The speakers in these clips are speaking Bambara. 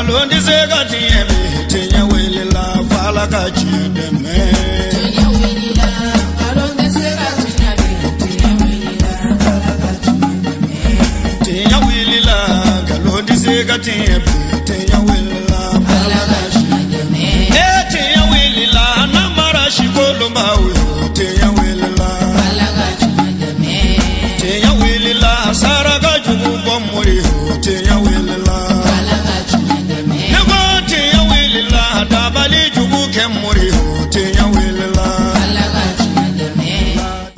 Nkalon tɛ se ka tiɲɛ bi, tiɲɛ wulila f'Ala ka tiɲɛ dɛmɛ. Tiɲɛ wulila, nkalon tɛ se ka tiɲɛ bi, tiɲɛ wulila f'Ala ka tiɲɛ dɛmɛ. Tiɲɛ wulila, nkalon tɛ se ka tiɲɛ bi, tiɲɛ wulila f'Ala ka tiɲɛ dɛmɛ. Ee tiɲɛ wulila, namara si kolonbaw yo, tiɲɛ wulila F'Ala ka tiɲɛ dɛmɛ. Tiɲɛ wulila, saraka jugu bɔ mori yo, tiɲɛ wulila F'Ala ka tiɲɛ dɛmɛ. Ne ko tiɲɛ wulila, dabali jugu kɛ mori yo, tiɲɛ wulila F'Ala ka tiɲɛ dɛmɛ.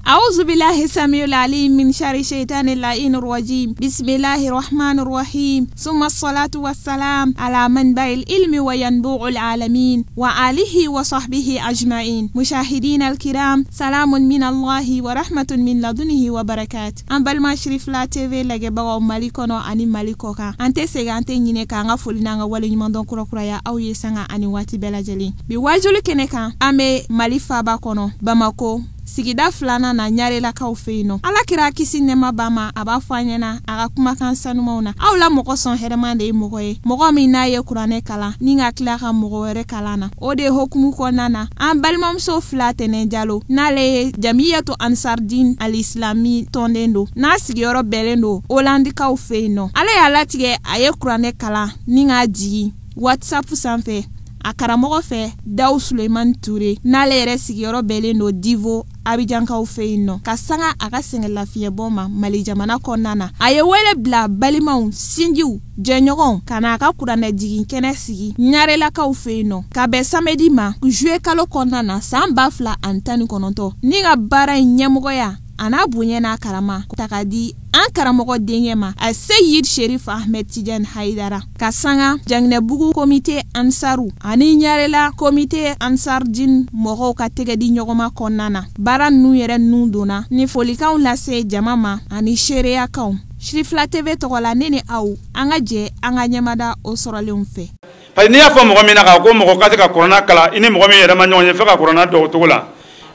أعوذ بالله السميع العليم من شر الشيطان اللعين الرجيم بسم الله الرحمن الرحيم ثم الصلاة والسلام على منبع العلم وينبوع العالمين وآله وصحبه أجمعين مشاهدينا الكرام سلام من الله ورحمة من لدنه وبركاته an balima Sirifila TV lajɛbagaw Mali kɔnɔ ani Mali kɔ kan, an tɛ segin, an tɛ ɲinɛ k'an ka foli n'an ka waleɲumandɔn kurakuraya aw ye sanga ani waati bɛɛ lajɛlen. Bi wajuli kɛnɛ kan, an bɛ Mali faaba kɔnɔ, Bamako, sigida filanan na, Ɲarelakaw fɛ yen nɔ. Ala kira, kisi nɛma ba ma, a b'a fɔ an ɲɛna a ka kumakan sanumaw na: aw la mɔgɔ sɔn hɛrɛman de ye mɔgɔ ye, mɔgɔ min n'a ye kuranɛ kalan ni ka tila ka mɔgɔ wɛrɛ kalan na. O de hokumu kɔnɔna na, an balimamuso Fila Tɛnɛ Jalo, n'ale ye Jamiyatu Ansardin Alislami tɔnden don, n'a sigiyɔrɔ bɛnnen don Holandikaw fɛ yen nɔ, Ala y'a latigɛ a ye kuranɛ kalan ni k'a jigin WhatsApp sanfɛ a karamɔgɔ fɛ, Dawu Sulemani Ture, n'ale yɛrɛ sigiyɔrɔ bɛnnen don Divo, Abijankaw fɛ yen nɔ, ka sanga a ka sɛgɛn lafiɲɛbɔ ma Mali jamana kɔnɔna na. A ye wele bila balimaw, sinjiw, jɛɲɔgɔnw ka n'a ka kuranɛ jigin kɛnɛ sigi Ɲarelakaw fɛ yen nɔ, ka bɛn samedi ma, juillet kalo kɔnɔna na, san 2019, ni ka baara in ɲɛmɔgɔya a n'a bonya n'a karama ta ka di an karamɔgɔ denkɛ ma, a Seyid Sherif Ahmed Tidiane Haidara, ka sanga Janginɛbugu komite Ansaru ani Ɲarela komite Ansardin mɔgɔw ka tɛgɛ di ɲɔgɔnma kɔnɔna na. Baara ninnu yɛrɛ nun donna ni folikanw lase jama ma ani seereyakanw. Sirifila TV tɔgɔ la, ne ni aw, an ka jɛ an ka ɲɛmada o sɔrɔlenw fɛ. Parce que n'i y'a fɔ mɔgɔ min na k'a ko mɔgɔ ka se ka kuranna kalan, i ni mɔgɔ min yɛrɛ ma ɲɔgɔn ye fo ka kuranna dɔn o cogo la,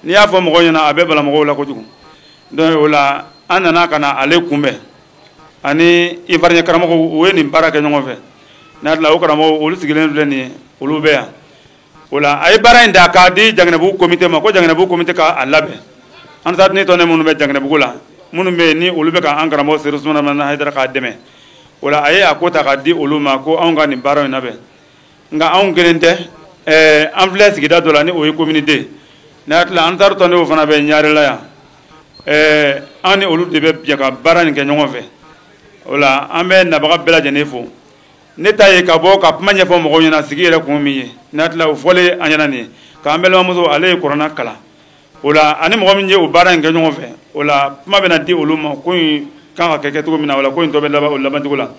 n'i y'a fɔ mɔgɔw ɲɛna, a bɛ bala mɔgɔw la kojugu. Donc o la, an nana ka na ale kunbɛn ani Ivoirien karamɔgɔw. U ye nin baara kɛ ɲɔgɔn fɛ. N'a tila o karamɔgɔw, olu sigilen filɛ nin ye, olu bɛ yan. O la, a ye baara in da k'a di Janginɛbugu komite ma, ko Janginɛbugu komite k'a labɛn. An taa ni tɔnden minnu bɛ Janginɛbugu la, minnu bɛ yen ni olu bɛ ka an karamɔgɔ Serifu Usumani Hayidara k'a dɛmɛ, o la a ye a ko ta k'a di olu ma ko anw ka nin baara in labɛn. Nka anw kelen tɛ. An filɛ sigida dɔ la ni o ye commune 2. N'a tila an taara tɔndenw fana bɛ Ɲarela yan. An ni olu de bɛ jɛ ka baara nin kɛ ɲɔgɔn fɛ. O la, an bɛ nabaga bɛɛ lajɛlen fo. Ne ta ye ka bɔ ka kuma ɲɛfɔ mɔgɔw ɲɛna sigi yɛrɛ kun min ye. N'a tila o fɔlen an ɲɛna nin ye, k'an balimamuso, ale ye kuranna kalan. O la, ani mɔgɔ min ye o baara in kɛ ɲɔgɔn fɛ, o la kuma bɛna di olu ma, ko in kan ka kɛ cogo min na. O la, ko in tɔ bɛ laban o labancogo la.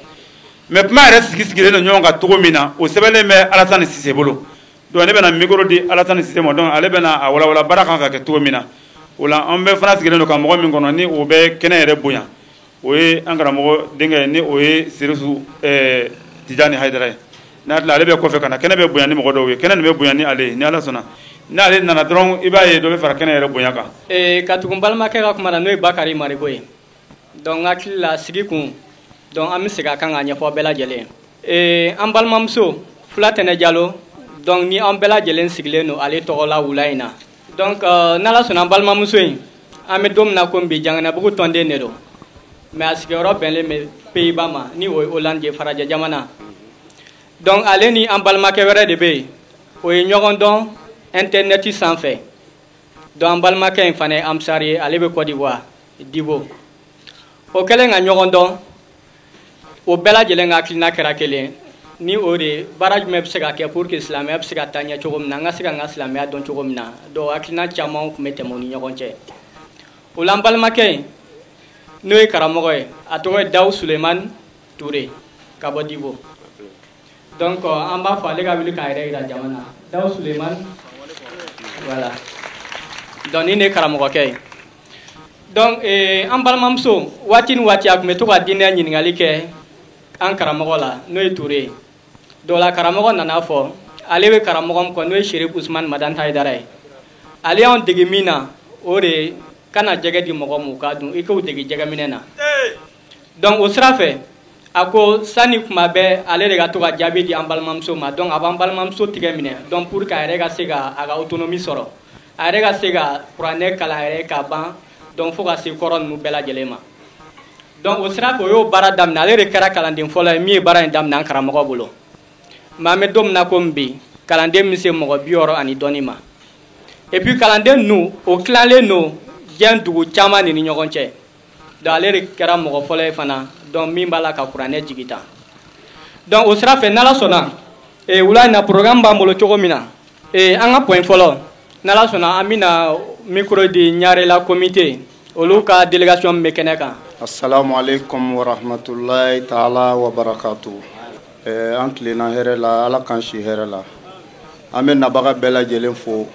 Mais kuma yɛrɛ sigi sigilen don ɲɔgɔn kan cogo min na, o sɛbɛnlen bɛ Alasani Sise bolo. Donc ne bɛna micro di Alasani Sise ma. Donc ale bɛna a walawala baara kan ka kɛ cogo min na. O la, an bɛɛ fana sigilen don ka mɔgɔ min kɔnɔ ni o bɛ kɛnɛ yɛrɛ bonya, o ye an karamɔgɔ denkɛ, ni o ye Serifu Tijani Hayidara ye. N'a tila ale bɛ kɔfɛ ka na, kɛnɛ bɛ bonya ni mɔgɔ dɔw ye, kɛnɛ nin bɛ bonya ni ale ye. Ni Ala sɔnna, n'ale nana dɔrɔn, i b'a ye dɔ bɛ fara kɛnɛ yɛrɛ bonya kan. Ka tugu n balimakɛ ka kuma na, n'o ye Bakari Marigo ye. Donc n hakili la, sigi kun, donc an bɛ segin a kan k'a ɲɛfɔ bɛɛ lajɛlen ye. An balimamuso Fula Tɛnɛ Jalo, donc ni an bɛɛ lajɛlen sigilen don ale tɔgɔ la wula in na. Donc n'Ala sɔnna, an balimamuso in, an bɛ don min na komi bi, Janginɛbugu tɔnden de don, mais a sigiyɔrɔ bɛnlen bɛ Pays-Bas ma, ni o ye Hollande ye, farajɛ jamana. Donc ale ni an balimakɛ wɛrɛ de bɛ yen, o ye ɲɔgɔn dɔn internet sanfɛ. Donc an balimakɛ in fana ye Ansar ye, ale bɛ Côte d'Ivoire, Dibo. O kɛlen ka ɲɔgɔn dɔn, o bɛɛ lajɛlen ka hakilina kɛra kelen ni o de: baara jumɛn bɛ se ka kɛ pour que silamɛya bɛ se ka taa ɲɛ cogo min na, an ka se ka n ka silamɛya dɔn cogo min na. Donc hakilina caman tun bɛ tɛmɛ u ni ɲɔgɔn cɛ. O la, an balimakɛ in, n'o ye karamɔgɔ ye, a tɔgɔ ye Dawu Sulemani Ture ka bɔ Dibo. Donc an b'a fɔ ale ka wuli k'a yɛrɛ yira jama na. Dawu Sulemani, voilà. Donc ni ne ye karamɔgɔkɛ ye. Donc an balimamuso, waati ni waati, a tun bɛ to ka diinɛ ɲininkali kɛ an karamɔgɔ la, n'o ye Ture ye. Donc la, karamɔgɔ nana fɔ ale bɛ karamɔgɔ min kɔ, n'o ye Serif Usumani Madani Hayidara ye, ale y'anw dege min na, o de ye kana jɛgɛ di mɔgɔ ma u k'a dun, i k'o dege jɛgɛminɛ na. Donc o sira fɛ, A ko sani kuma bɛɛ ale de ka to ka jaabi di an balimamuso ma. Donc a b'an balimamuso tigɛ minɛ, donc pour que a yɛrɛ ka se ka a ka autonomie sɔrɔ, a yɛrɛ ka se ka kuranɛ kalan a yɛrɛ ka ban, donc fo ka se kɔrɔ ninnu bɛɛ lajɛlen ma. Donc o sira fɛ, o y'o baara daminɛ. Ale de kɛra kalanden fɔlɔ ye min ye baara in daminɛ an karamɔgɔ bolo. Mais an bɛ don min na komi bi, kalanden bɛ se mɔgɔ 60 ani dɔɔni ma. Et puis kalanden ninnu, o tilalen don diɲɛ dugu caman de ni ɲɔgɔn cɛ. Donc ale de kɛra mɔgɔ fɔlɔ ye fana, donc min b'a la ka kuranɛ jigi ta. Donc o sira fɛ, n'Ala sɔnna, wula in na, programme b'an bolo cogo min na, an ka point fɔlɔ, n'Ala sɔnna, an bɛna micro di Ɲarela comité, olu ka délégation min bɛ kɛnɛ kan. Assalamu alaikum wa rahmatullahi ta'ala wa barakatuh. An tilenna hɛrɛ la, Ala k'an si hɛrɛ la. An bɛ nabaga bɛɛ lajɛlen fo.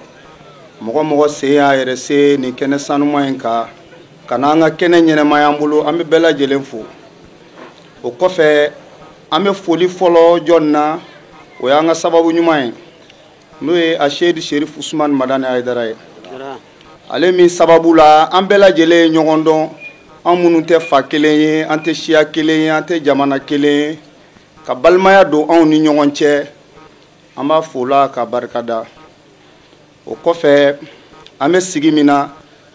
Mɔgɔ mɔgɔ sen y'a yɛrɛ se nin kɛnɛ sanuman in kan, ka n'an ka kɛnɛ ɲɛnɛmaya an bolo, an bɛ bɛɛ lajɛlen fo. O kɔfɛ, an bɛ foli fɔlɔ jɔn na, o y'an ka sababu ɲuman ye, n'o ye Aseyidi Serif Usumani Madani Hayidara ye. Ale min sababu la an bɛɛ lajɛlen ye ɲɔgɔn dɔn, an minnu tɛ fa kelen ye, an tɛ siya kelen ye, an tɛ jamana kelen ye, ka balimaya don anw ni ɲɔgɔn cɛ, an b'a fo la ka barika da. O kɔfɛ, an bɛ sigi min na,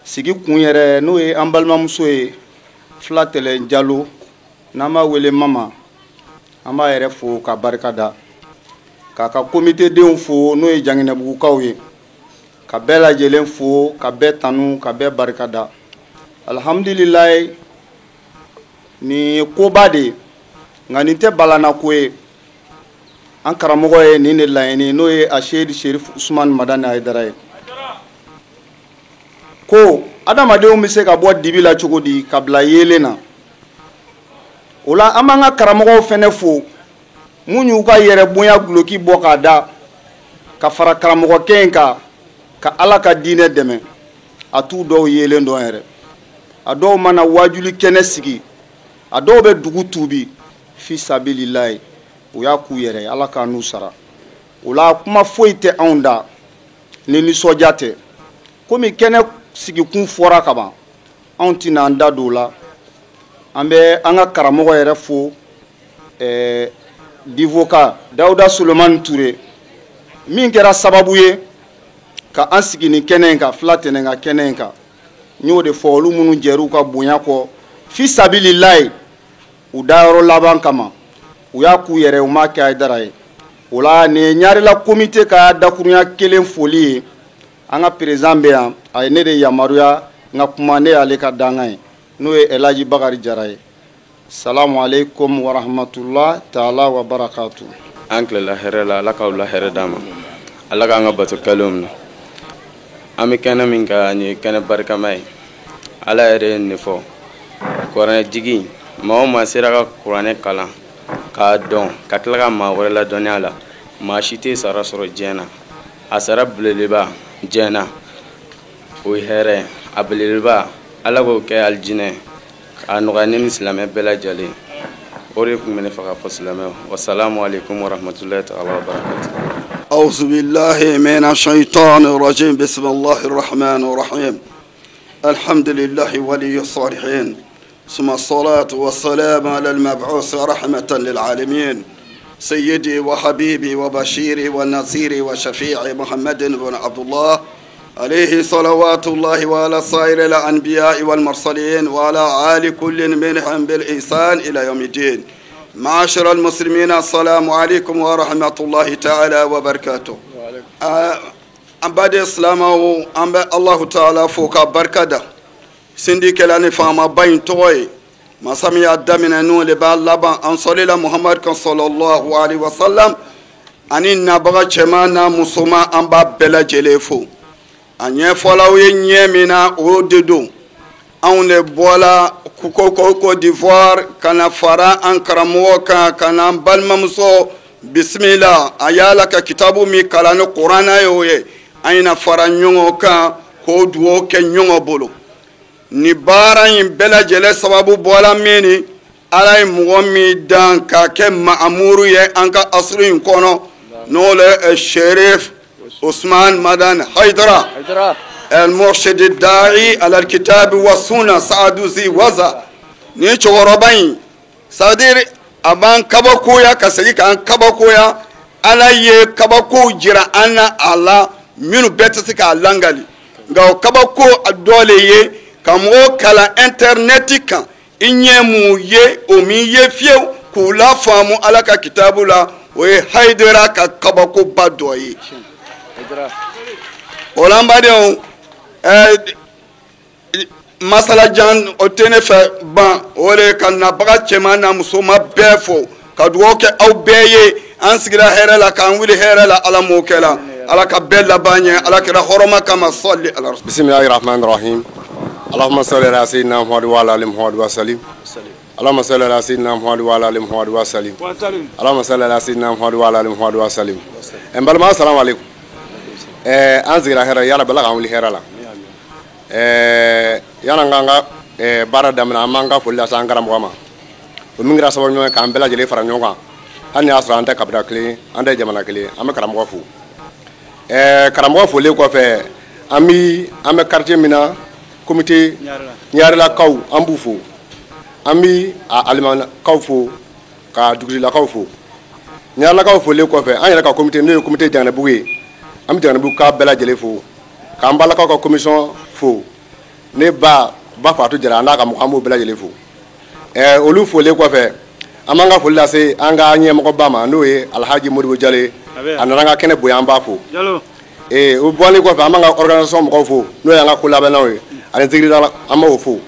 sigi kun yɛrɛ, n'o ye an balimamuso ye, Filatɛlɛ Jalo, n'an b'a wele Mama, an b'a yɛrɛ fo ka barika da, k'a ka komite denw fo, n'o ye Janginɛbugukaw ye, ka bɛɛ lajɛlen fo, ka bɛɛ tanu, ka bɛɛ barika da. Alihamudulilayi, nin ye koba de ye, nka nin tɛ balana ko ye. An karamɔgɔ ye nin de laɲini, n'o ye Aseyidi Serif Usumani Madani Hayidara ye, ko adamadenw bɛ se ka bɔ dibi la cogo di ka bila yeelen na. O la, an b'an ka karamɔgɔw fɛnɛ fo, mun y'u ka yɛrɛ bonya guloki bɔ k'a da ka fara karamɔgɔkɛ in kan ka Ala ka diinɛ dɛmɛ. A t'u dɔw yeelen dɔn yɛrɛ, a dɔw mana wajuli kɛnɛ sigi, a dɔw bɛ dugu tuubi fi sabililayi, u y'a k'u yɛrɛ ye. Ala k'an n'u sara. O la, kuma foyi tɛ anw da ni nisɔndiya tɛ. Komi kɛnɛ sigikun fɔra ka ban, anw tɛna an da don o la. An bɛ an ka karamɔgɔ yɛrɛ fo, divoka Dawuda Solomani Ture, min kɛra sababu ye ka an sigi nin kɛnɛ in kan, Filatɛnɛ ka kɛnɛ in kan. N y'o de fɔ, olu minnu jɛr'u ka bonya kɔ fi sabililayi, u dayɔrɔ laban kama, u y'a k'u yɛrɛ, u m'a kɛ Hayidara ye. O la, nin ye Ɲarela komite ka dakurunya kelen foli ye. An ka président bɛ yan, a ye ne de yamaruya n ka kuma, ne y'ale ka dankan ye, n'o ye Elaji Bakari Jara ye. Salamu aleykum wa rahmatulah taala wa barakatu. An tilela hɛrɛ la, Ala k'aw la hɛrɛ d'an ma, Ala k'an ka bato kɛlenw minɛ. An bɛ kɛnɛ min kan, nin ye kɛnɛ barikama ye. Ala yɛrɛ ye nin fɔ kuranɛ jigin, maa o maa sera ka kuranɛ kalan k'a dɔn ka tila ka maa wɛrɛ ladɔnniya la, maa si tɛ sara sɔrɔ diɲɛ na. A sara belebeleba diɲɛ na, o ye hɛrɛ a belebeleba. Ala k'o kɛ alijinɛ, k'a nɔgɔya ne ni silamɛ bɛɛ lajɛlen. O de tun bɛ ne fɛ k'a fɔ silamɛw. Wasalamu aleykum warahmatulahi taala wabarakatu. أعوذ بالله من الشيطان الرجيم، بسم الله الرحمن الرحيم. الحمد لله ولي الصالحين، ثم الصلاة والسلام على المبعوث رحمة للعالمين، سيدي وحبيبي وبشيري ونصيري وشفيعي محمد بن عبد الله، عليه صلوات الله، وعلى سائر الأنبياء والمرسلين، وعلى آل كل منهم بالإحسان إلى يوم الدين. معاشر المسلمين، السلام عليكم ورحمة الله تعالى وبركاته. An baden silamɛw, an bɛ Alahu taala fo ka barika da sindikɛla ni faamaba in tɔgɔ ye, masa min y'a daminɛ n'o de b'a laban. An sɔlila Muhamadu kan sɔlɔlahu alaihi wa sallam, ani nabaga cɛman n'a musoman, an b'a bɛɛ lajɛlen fo. A ɲɛfɔlaw ye ɲɛ min na, o de don. Anw de bɔla Côte d'Ivoire ka na fara an karamɔgɔ kan, ka na an balimamuso bisimila. A y'a ka kitabu min kalan ni kuranna ye, o ye an yina fara ɲɔgɔn kan k'o dugawu kɛ ɲɔgɔn bolo. Ni baara in bɛɛ lajɛlen sababu bɔla min ni Ala ye mɔgɔ min dan k'a kɛ maamuru ye an ka asuru in kɔnɔ, n'o le Sherif Usman Madan Haidara المرشد الداعي على الكتاب والسنة سعد زي وزا. Ni cɛkɔrɔba in, c'est à dire A b'an kabakoya ka segin k'an kabakoya. Ala ye kabakow jira an na a la minnu bɛɛ tɛ se k'a langali, nka o kabako dɔ le ye ka mɔgɔw kalan intɛrinɛti kan, i ɲɛ m'u ye o min ye fiyewu, k'u lafaamu Ala ka kitabu la. O ye Hayidara ka kabakoba dɔ ye. O la, n badenw, masalajan o tɛ ne fɛ ban. O de ka nabaga cɛman n'a musoman bɛɛ fo ka dugawu kɛ aw bɛɛ ye. An sigira hɛrɛ la k'an wuli hɛrɛ la, Ala m'o kɛ la. Ala ka bɛɛ laban ɲɛ Ala kɛra hɔrɔma kama. Sɔli ala. Bisimilahi rahmani rahim. Allahumma salli ala sayyidina Muhammad wa ala ali Muhammad wa salim. Allahumma salli ala sayyidina Muhammad wa ala ali Muhammad wa salim. Allahumma salli ala sayyidina Muhammad wa ala ali Muhammad wa salim. N balima, assalamu alaikum. An sigira hɛrɛ, yala bala k'an wuli hɛrɛ la. Yan'an k'an ka baara daminɛ, an b'an ka foli lase an karamɔgɔ ma, o min kɛra sababu ɲuman ye k'an bɛɛ lajɛlen fara ɲɔgɔn kan, hali ni y'a sɔrɔ an tɛ kabila kelen, an tɛ jamana kelen. An bɛ karamɔgɔ fo. Karamɔgɔ folen kɔfɛ, an bɛ quartier min na, comité ɲarelakaw, an b'u fo. An bi a alimanakaw fo, ka dugutigilakaw fo. Ɲarelakaw folen kɔfɛ, an yɛrɛ ka comité, n'o ye comité Janganabugu ye, an bɛ Janganabugu ka bɛɛ lajɛlen fo, k'an balakaw ka commission fo, ne ba ba Fatu Jara, an n'a ka mɔgɔ, an b'o bɛɛ lajɛlen fo. Olu folen kɔfɛ, an b'an ka foli lase an ka ɲɛmɔgɔba ma, n'o ye Alhaji Modibo Jalo ye. A nana an ka kɛnɛ bonya, an b'a fo. O bɔlen kɔfɛ, an b'an ka organisation mɔgɔw fo, n'o y'an ka kolabɛnnaw ye, ani zikiridala, an b'o fo.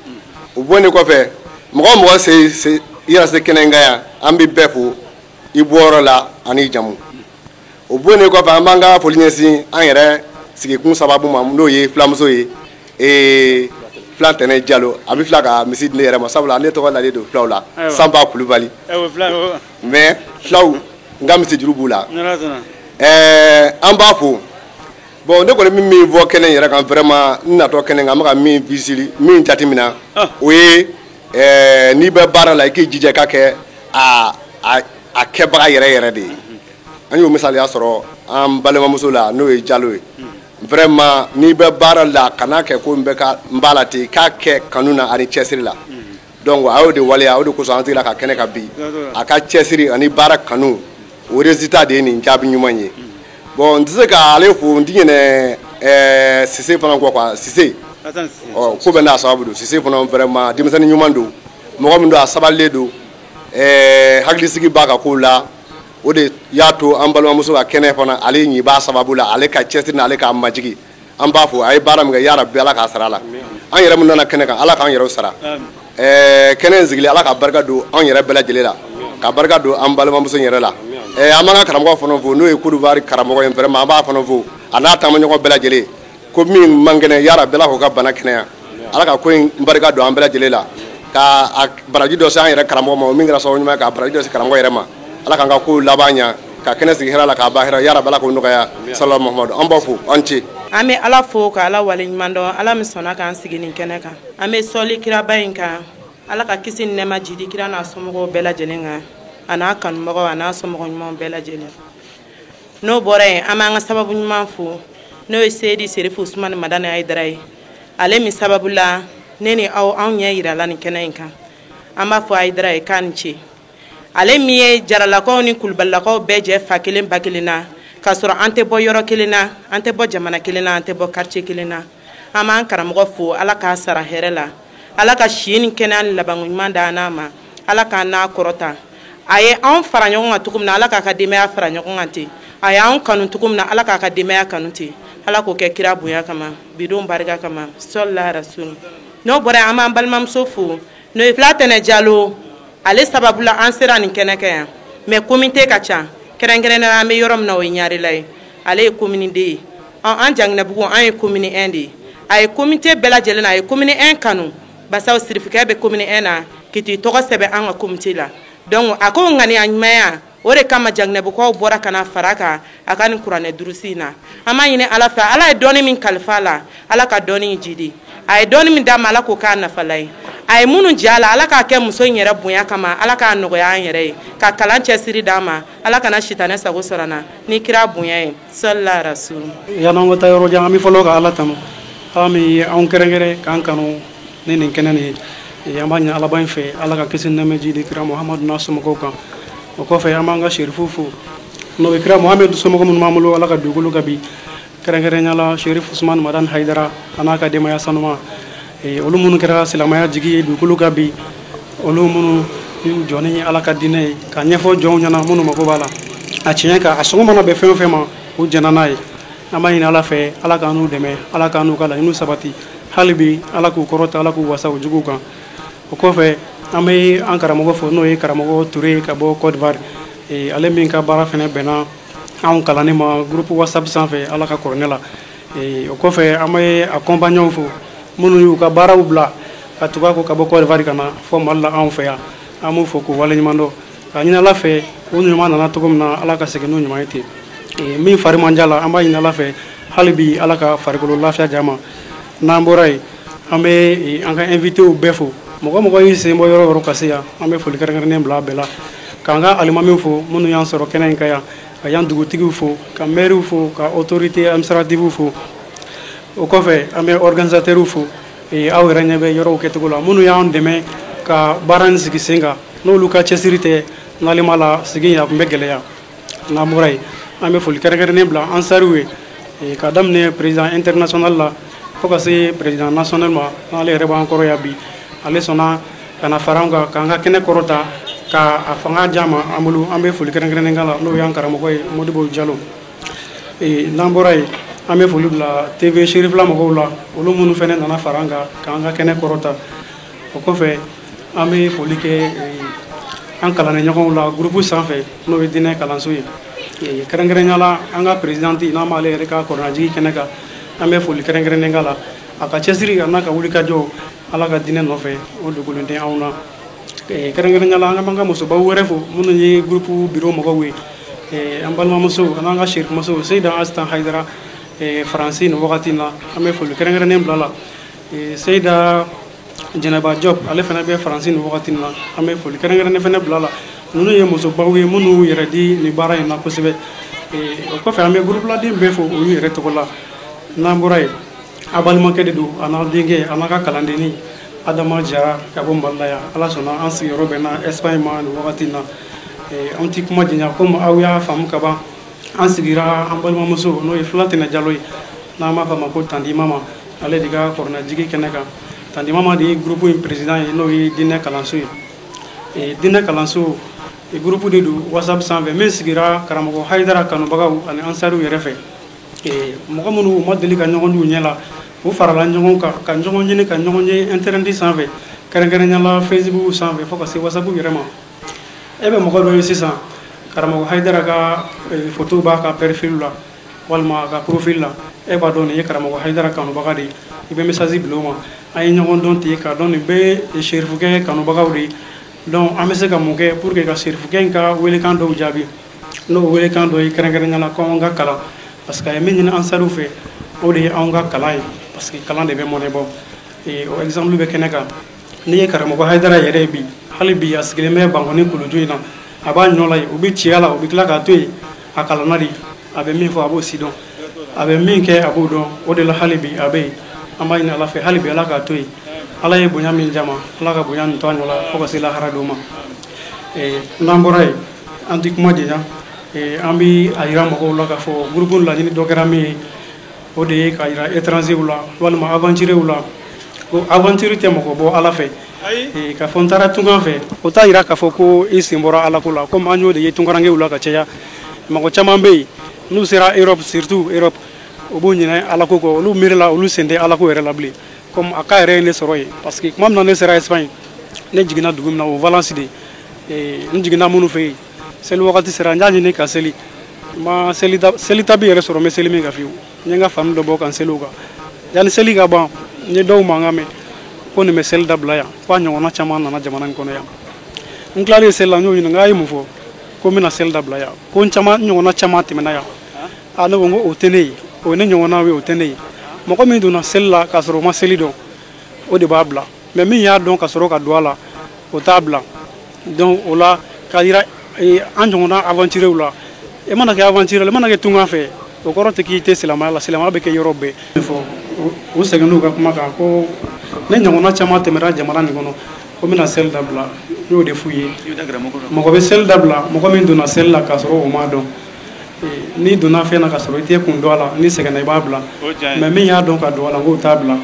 O bɔlen kɔfɛ, mɔgɔ o mɔgɔ se i yɛrɛ se kɛnɛ kan yan, an bɛ bɛɛ fo, i bɔyɔrɔ la ani jamu. O bɔlen kɔfɛ, an b'an ka foli ɲɛsin an yɛrɛ sigikun sababu ma, n'o ye filamuso ye, Fila Tɛnɛ Jalo. A bɛ fila ka misi di ne yɛrɛ ma, sabula ne tɔgɔ lalen don filaw la, Sanba Kulubali, mais filaw n ka misi juru b'u la. An b'a fo. Bon, ne kɔni bɛ min fɔ kɛnɛ in yɛrɛ kan, vraiment, n natɔ kɛnɛ kan, an bɛ ka min visili min jateminɛ, o ye n'i bɛ baara la, i k'i jija i ka kɛ a kɛbaga yɛrɛ yɛrɛ de ye. An y'o misaliya sɔrɔ an balimamuso la, n'o ye Jalo ye. Vraiment, n'i bɛ baara la, kana kɛ ko n bɛ ka n b'a la ten, i k'a kɛ kanu na ani cɛsiri la. Donc a y'o de waleya, o de kosɔn an sigira ka kɛnɛ kan bi. A ka cɛsiri ani baara kanu, o résultat de ye nin jaabi ɲuman ye. Bon, n tɛ se k'ale fo n ti ɲinɛ Sise fana kɔ quoi. Sise, ɔ ko bɛɛ n'a sababu don. Sise fana, vraiment, denmisɛnnin ɲuman don, mɔgɔ min don, a sabalilen don, hakilisigi b'a ka kow la. O de y'a to an balimamuso ka kɛnɛ fana, ale ɲi b'a sababu la, ale ka cɛsiri n'ale k'a majigi. An b'a fo, a ye baara min kɛ, yarabi Ala k'a sara a la. An yɛrɛ min nana kɛnɛ kan, Ala k'an yɛrɛw sara. Kɛnɛ in sigili, Ala ka barika don anw yɛrɛ bɛɛ lajɛlen la, ka barika don an balimamuso in yɛrɛ la. An b'an ka karamɔgɔ fana fo, n'o ye Kodowari karamɔgɔ ye. Vraiment, an b'a fana fo, a n'a taamaɲɔgɔn bɛɛ lajɛlen. Ko min man kɛnɛ, yarabi Ala k'o ka bana kɛnɛya. Ala ka ko in barika don an bɛɛ lajɛlen la, ka a baraji dɔ se an yɛrɛ karamɔgɔ ma, o min kɛra sababu ɲuman ye ka baraji dɔ se karamɔgɔ yɛrɛ ma. Ala k'an ka kow laban ɲa, ka kɛnɛ sigi hɛrɛ la, k'a ban hɛrɛ, yarabi Ala k'o nɔgɔya. Salamu Muhamadu, an b'a fo, an ce. An bɛ Ala fo ka Ala waleɲuman dɔn, Ala min sɔnna k'an sigi nin kɛnɛ kan. An bɛ sɔli kiraba in kan, Ala ka kisi ni nɛɛma jidi kira n'a somɔgɔw bɛɛ lajɛlen kan, a n'a kanubagaw, a n'a somɔgɔ ɲumanw bɛɛ lajɛlen. N'o bɔra yen, an b'an ka sababu ɲuman fo, n'o ye Seyidi Serifu Usumani Madani Hayidara ye, ale min sababu la ne ni aw, anw ɲɛ yirala nin kɛnɛ in kan. An b'a fɔ Hayidara ye k'a ni ce, ale min ye Jaralakaw ni Kulubalilakaw bɛɛ jɛ fa kelen ba kelen na, k'a sɔrɔ an tɛ bɔ yɔrɔ kelen na, an tɛ bɔ jamana kelen na, an tɛ bɔ quartier kelen na. An b'an karamɔgɔ fo, Ala k'a sara hɛrɛ la, Ala ka si ni kɛnɛya ni labanko ɲuman d'an n'a ma, Ala k'an n'a kɔrɔta. A ye anw fara ɲɔgɔn kan cogo min na, Ala k'a ka denbaya fara ɲɔgɔn kan ten. A y'anw kanu cogo min na, Ala k'a ka denbaya kanu ten. Ala k'o kɛ kira bonya kama, bidon barika kama, sɔlila rasul. N'o bɔra yen, an b'an balimamuso fo, n'o ye Fila Tɛnɛ Jalo. Ale sababu la an sera nin kɛnɛ kan yan. Mais comité ka ca, kɛrɛnkɛrɛnnenya la an bɛ yɔrɔ min na, o ye Ɲarela ye, ale ye commune 2 ye. An Janginɛbugu, an ye commune 1 de ye. A ye comité bɛɛ lajɛlen na, a ye commune 1 kanu, basaw sirifikɛ bɛ commune 1 na k'i t'i tɔgɔ sɛbɛn an ka comité la. Donc a ko ŋaniya ɲumanya, o de kama Janginɛbugukaw bɔra ka na fara kan a ka nin kuranɛ durusi in na. An b'a ɲini Ala fɛ, Ala ye dɔnni min kalifa a la, Ala ka dɔnni in jidi. A ye dɔnni min d'a ma, Ala k'o k'a nafala ye. A ye minnu jɛ a la, Ala k'a kɛ muso in yɛrɛ bonya kama, Ala k'a nɔgɔya an yɛrɛ ye, ka kalan cɛsiri d'an ma, Ala kana sitanɛ sago sɔrɔ an na ni kira bonya ye, sɔlila rasul. Yan'an ka taa yɔrɔ jan, an bɛ fɔlɔ ka Ala tanu, Ala min ye anw kɛrɛnkɛrɛn k'an kanu ni nin kɛnɛ nin ye. An b'a ɲini Alaba in fɛ, Ala ka kisi nɛɛmɛ jidi kira Muhamadu n'a somɔgɔw kan. O kɔfɛ, an b'an ka serifu fo, n'o ye kira Muhamadu somɔgɔ minnu b'an bolo Ala ka dugukolo kan bi, kɛrɛnkɛrɛnnenya la Serif Usumani Madani Hayidara a n'a ka denbaya sanuma, olu minnu kɛra silamɛya jigi ye dugukolo kan bi, olu minnu y'u jɔ ni Ala ka diinɛ ye ka ɲɛfɔ jɔnw ɲɛna minnu mako b'a la a tiɲɛ kan, a sɔngɔ mana bɛn fɛn o fɛn ma, u jɛnna n'a ye. An b'a ɲini Ala fɛ, Ala k'an n'u dɛmɛ, Ala k'an n'u ka laɲiniw sabati hali bi, Ala k'u kɔrɔta, Ala k'u wasa u juguw kan. O kɔfɛ, an bɛ an karamɔgɔ fo, n'o ye karamɔgɔ Ture ka bɔ Côte d'Ivoire, ale min ka baara fana bɛnna anw kalanni ma groupe WhatsApp sanfɛ Ala ka kuranɛ la. O kɔfɛ, an bɛ accompagnants fo, minnu y'u ka baaraw bila ka tugu a kɔ ka bɔ Côte d'Ivoire ka na fɔ Mali la anw fɛ yan. An b'u fo k'u waleɲuman dɔn, ka ɲini Ala fɛ, u ɲuman nana cogo min na, Ala ka segin n'u ɲuman ye ten. Min fari man diya la, an b'a ɲini Ala fɛ hali bi, Ala ka farikolo lafiya di an ma. N'an bɔra yen, an bɛ an ka invités bɛɛ fo. Mɔgɔ mɔgɔ y'i sen bɔ yɔrɔ o yɔrɔ ka se yan, an bɛ foli kɛrɛnkɛrɛnnen bila a bɛɛ la, k'an ka alimamiw fo minnu y'an sɔrɔ kɛnɛ in kan yan, ka yan dugutigiw fo, ka maires fo, ka autorité administrative fo. O kɔfɛ, an bɛ organisateurs fo. Aw yɛrɛ ɲɛ bɛ yɔrɔw kɛcogo la, minnu y'an dɛmɛ ka baara in sigi sen kan, n'olu ka cɛsiri tɛ, n'ale ma la sigi a tun bɛ gɛlɛya. N'an bɔra yen, an bɛ foli kɛrɛnkɛrɛnnen bila ansariw ye, ka daminɛ président international la fo ka se président national ma, n'ale yɛrɛ b'an kɔrɔ yan bi. Ale sɔnna ka na fara an kan k'an ka kɛnɛ kɔrɔta ka a fanga di ma an bolo. An bɛ foli kɛrɛnkɛrɛnnen k'a la, n'o y'an karamɔgɔ ye Modibo Jalo. N'an bɔra yen, an bɛ foli bila TV Serifila mɔgɔw la, olu minnu fana nana fara an kan k'an ka kɛnɛ kɔrɔta. O kɔfɛ, an bɛ foli kɛ an kalandenɲɔgɔnw la groupe sanfɛ, n'o ye diinɛ kalanso ye, kɛrɛnkɛrɛnnenya la an ka présidente, n'an b'ale yɛrɛ ka kɔrɔnajigi kɛnɛ kan. An bɛ foli kɛrɛnkɛrɛnnen k'a la, a ka cɛsiri a n'a ka wulikajɔ Ala ka diinɛ nɔfɛ, o dogolen tɛ anw na. Kɛrɛnkɛrɛnnenya la, an b'an ka musobaw wɛrɛ fo minnu ye groupe bureau mɔgɔw ye, an balimamuso an'an ka serifumuso Seyida Asitan Hayidara Faransi nin wagati in na, an bɛ foli kɛrɛnkɛrɛnnen bila la. Seyida Jɛnɛba Jɔp, ale fana bɛ Faransi nin wagati in na, an bɛ foli kɛrɛnkɛrɛnnen fana bila la. Ninnu ye musobaw ye minnu yɛrɛ di nin baara in na kosɛbɛ. O kɔfɛ, an bɛ groupe laden bɛɛ fo olu yɛrɛ tɔgɔ la. N'an bɔra yen, a balimakɛ de don, a n'a denkɛ, a n'a ka kalandenni Adama Jara ka bɔ Mali la yan. Ala sɔnna, an sigiyɔrɔ bɛnna Espagne ma nin wagati in na. An ti kuma janya, komi aw y'a faamu ka ban, an sigira an balimamuso, n'o ye Filatɛnɛ Jalo ye, n'an b'a fɔ a ma ko Tandi Mama, ale de ka kɔrɔnajigi kɛnɛ kan. Tandi Mama de ye groupe in président ye, n'o ye diinɛ kalanso ye. Diinɛ kalanso groupe de don WhatsApp sanfɛ min sigira karamɔgɔ Hayidara kanubagaw ani ansariw yɛrɛ fɛ. Mɔgɔ minnu u ma deli ka ɲɔgɔn y'u ɲɛ la, u farala ɲɔgɔn kan ka ɲɔgɔn ɲini ka ɲɔgɔn ye internet sanfɛ, kɛrɛnkɛrɛnnenya la Facebook sanfɛ fo ka se WhatsApp yɛrɛ ma. E bɛ mɔgɔ dɔ ye sisan, karamɔgɔ Hayidara ka photo b'a ka profil la walima a ka profil la, e b'a dɔn nin ye karamɔgɔ Hayidara kanubaga de ye, i bɛ message bila o ma. An ye ɲɔgɔn dɔn ten k'a dɔn nin bɛɛ ye serifukɛ kanubagaw de ye. Donc an bɛ se ka mun kɛ pour que ka serifukɛ in ka welekan dɔw jaabi, n'o welekan dɔ ye kɛrɛnkɛrɛnnenya la ko anw ka kalan, parce que a ye min ɲini ansariw fɛ, o de ye anw ka kalan ye, parce que kalan de bɛ mɔnɛ bɔ. O exemple bɛ kɛnɛ kan. N'i ye karamɔgɔ Hayidara yɛrɛ ye bi, hali bi a sigilen bɛ Bankɔni kuluju in na, a b'a ɲɔ la yen, u bɛ ciya la, u bɛ tila k'a to yen. A kalanna de, a bɛ min fɔ a b'o si dɔn, a bɛ min kɛ a b'o dɔn. O de la hali bi a bɛ yen. An b'a ɲini Ala fɛ hali bi, Ala k'a to yen. Ala ye bonya min d'a ma, Ala ka bonya nin to a ɲɔ la fo ka se lahara don ma. N'an bɔra yen, an tɛ kuma janya. An bɛ a yira mɔgɔw la k'a fɔ groupe laɲini dɔ kɛra min ye, o de ye k'a yira étranger la walima aventurier la ko aventure tɛ mɔgɔ bɔ Ala fɛ. K'a fɔ n taara tunkan fɛ, o t'a yira k'a fɔ ko i sen bɔra Ala ko la, komi an y'o de ye tunkarankew la ka caya. Mɔgɔ caman bɛ yen, n'u sera Europe, surtout Europe, u b'u ɲinɛ Ala ko kɔ, olu miiri la olu sen tɛ Ala ko yɛrɛ la bilen, comme a cas yɛrɛ ye ne sɔrɔ yen. Parce que tuma min na ne sera Espagne, ne jiginna dugu min na, o Valence de, n jiginna minnu fɛ yen, seli wagati sera, n y'a ɲini ka seli, n ma seli tabi yɛrɛ sɔrɔ, n bɛ seli min kan fiyewu. N ye n ka fani dɔ bɔ ka n seli o kan. Yanni seli ka ban, n ye dɔw mankan mɛn ko nin bɛ seli dabila yan, ko a ɲɔgɔnna caman nana jamana in kɔnɔ yan. N tilalen seli la, n y'o ɲininka, a ye mun fɔ? Ko n bɛna seli dabila yan, ko n caman n ɲɔgɔnna caman tɛmɛna yan. A ne ko n ko o tɛ ne ye, o ye ne ɲɔgɔnnaw ye, o tɛ ne ye. Mɔgɔ min donna seli la k'a sɔrɔ o ma seli dɔn, o de b'a bila, mais min y'a dɔn ka sɔrɔ ka don a la, o t'a bila. Donc o la k'a yira an ɲɔgɔnna aventuriers la, e mana kɛ aventure, e mana kɛ tunkan fɛ, o kɔrɔ tɛ k'i tɛ silamɛya la. Silamɛya bɛ kɛ yɔrɔ bɛɛ. Fɔ u seginn'u ka kuma kan ko ne ɲɔgɔnna caman tɛmɛra jamana nin kɔnɔ. Ko n bɛna seli dabila, n y'o de f'u ye. Mɔgɔ bɛ seli dabila, mɔgɔ min donna seli la k'a sɔrɔ o m'a dɔn. N'i donna fɛn na k'a sɔrɔ i tɛ kun dɔn a la, n'i sɛgɛnna i b'a bila. Mais min y'a dɔn ka don a la, k'o t'a bila.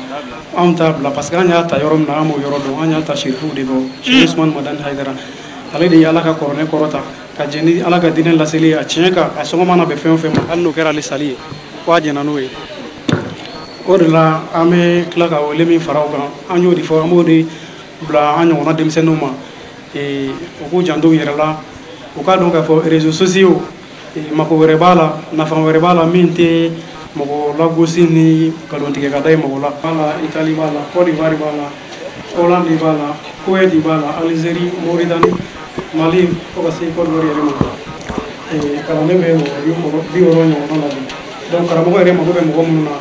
Anw t'a bila parce que an y'a ta yɔrɔ min na, an b'o yɔrɔ dɔn. An y'a ta Serifuw de kɔ. Serifu Usumani Madani Hayidara, ale de ye Ala ka kuranɛ kɔrɔta ka jɛn ni Ala ka diinɛ laseli ye a tiɲɛ kan, a sɔngɔ mana bɛn fɛn o fɛn ma, hali n'o kɛra ale sali ye, ko a jɛnna n'o ye. O de la an bɛ tila ka wele min fara o kan, an y'o de fɔ, an b'o de bila an ɲɔgɔnna denmisɛnninw ma, u k'u janto u yɛrɛ la, u k'a dɔn k'a fɔ réseaux sociaux mako wɛrɛ b'a la, nafa wɛrɛ b'a la min tɛ mɔgɔ lagosi ni nkalontigɛ ka da ye mɔgɔ la. B'a la, Italie b'a la, Côte d'Ivoire b'a la, Hollande b'a la, Kuwait b'a la, Algérie, Mauritanie, Mali, fo ka se Côte d'Ivoire yɛrɛ ma. Kalanden bɛ mɔgɔ 60 ɲɔgɔnna la bi. Donc karamɔgɔ yɛrɛ mako bɛ mɔgɔ minnu na,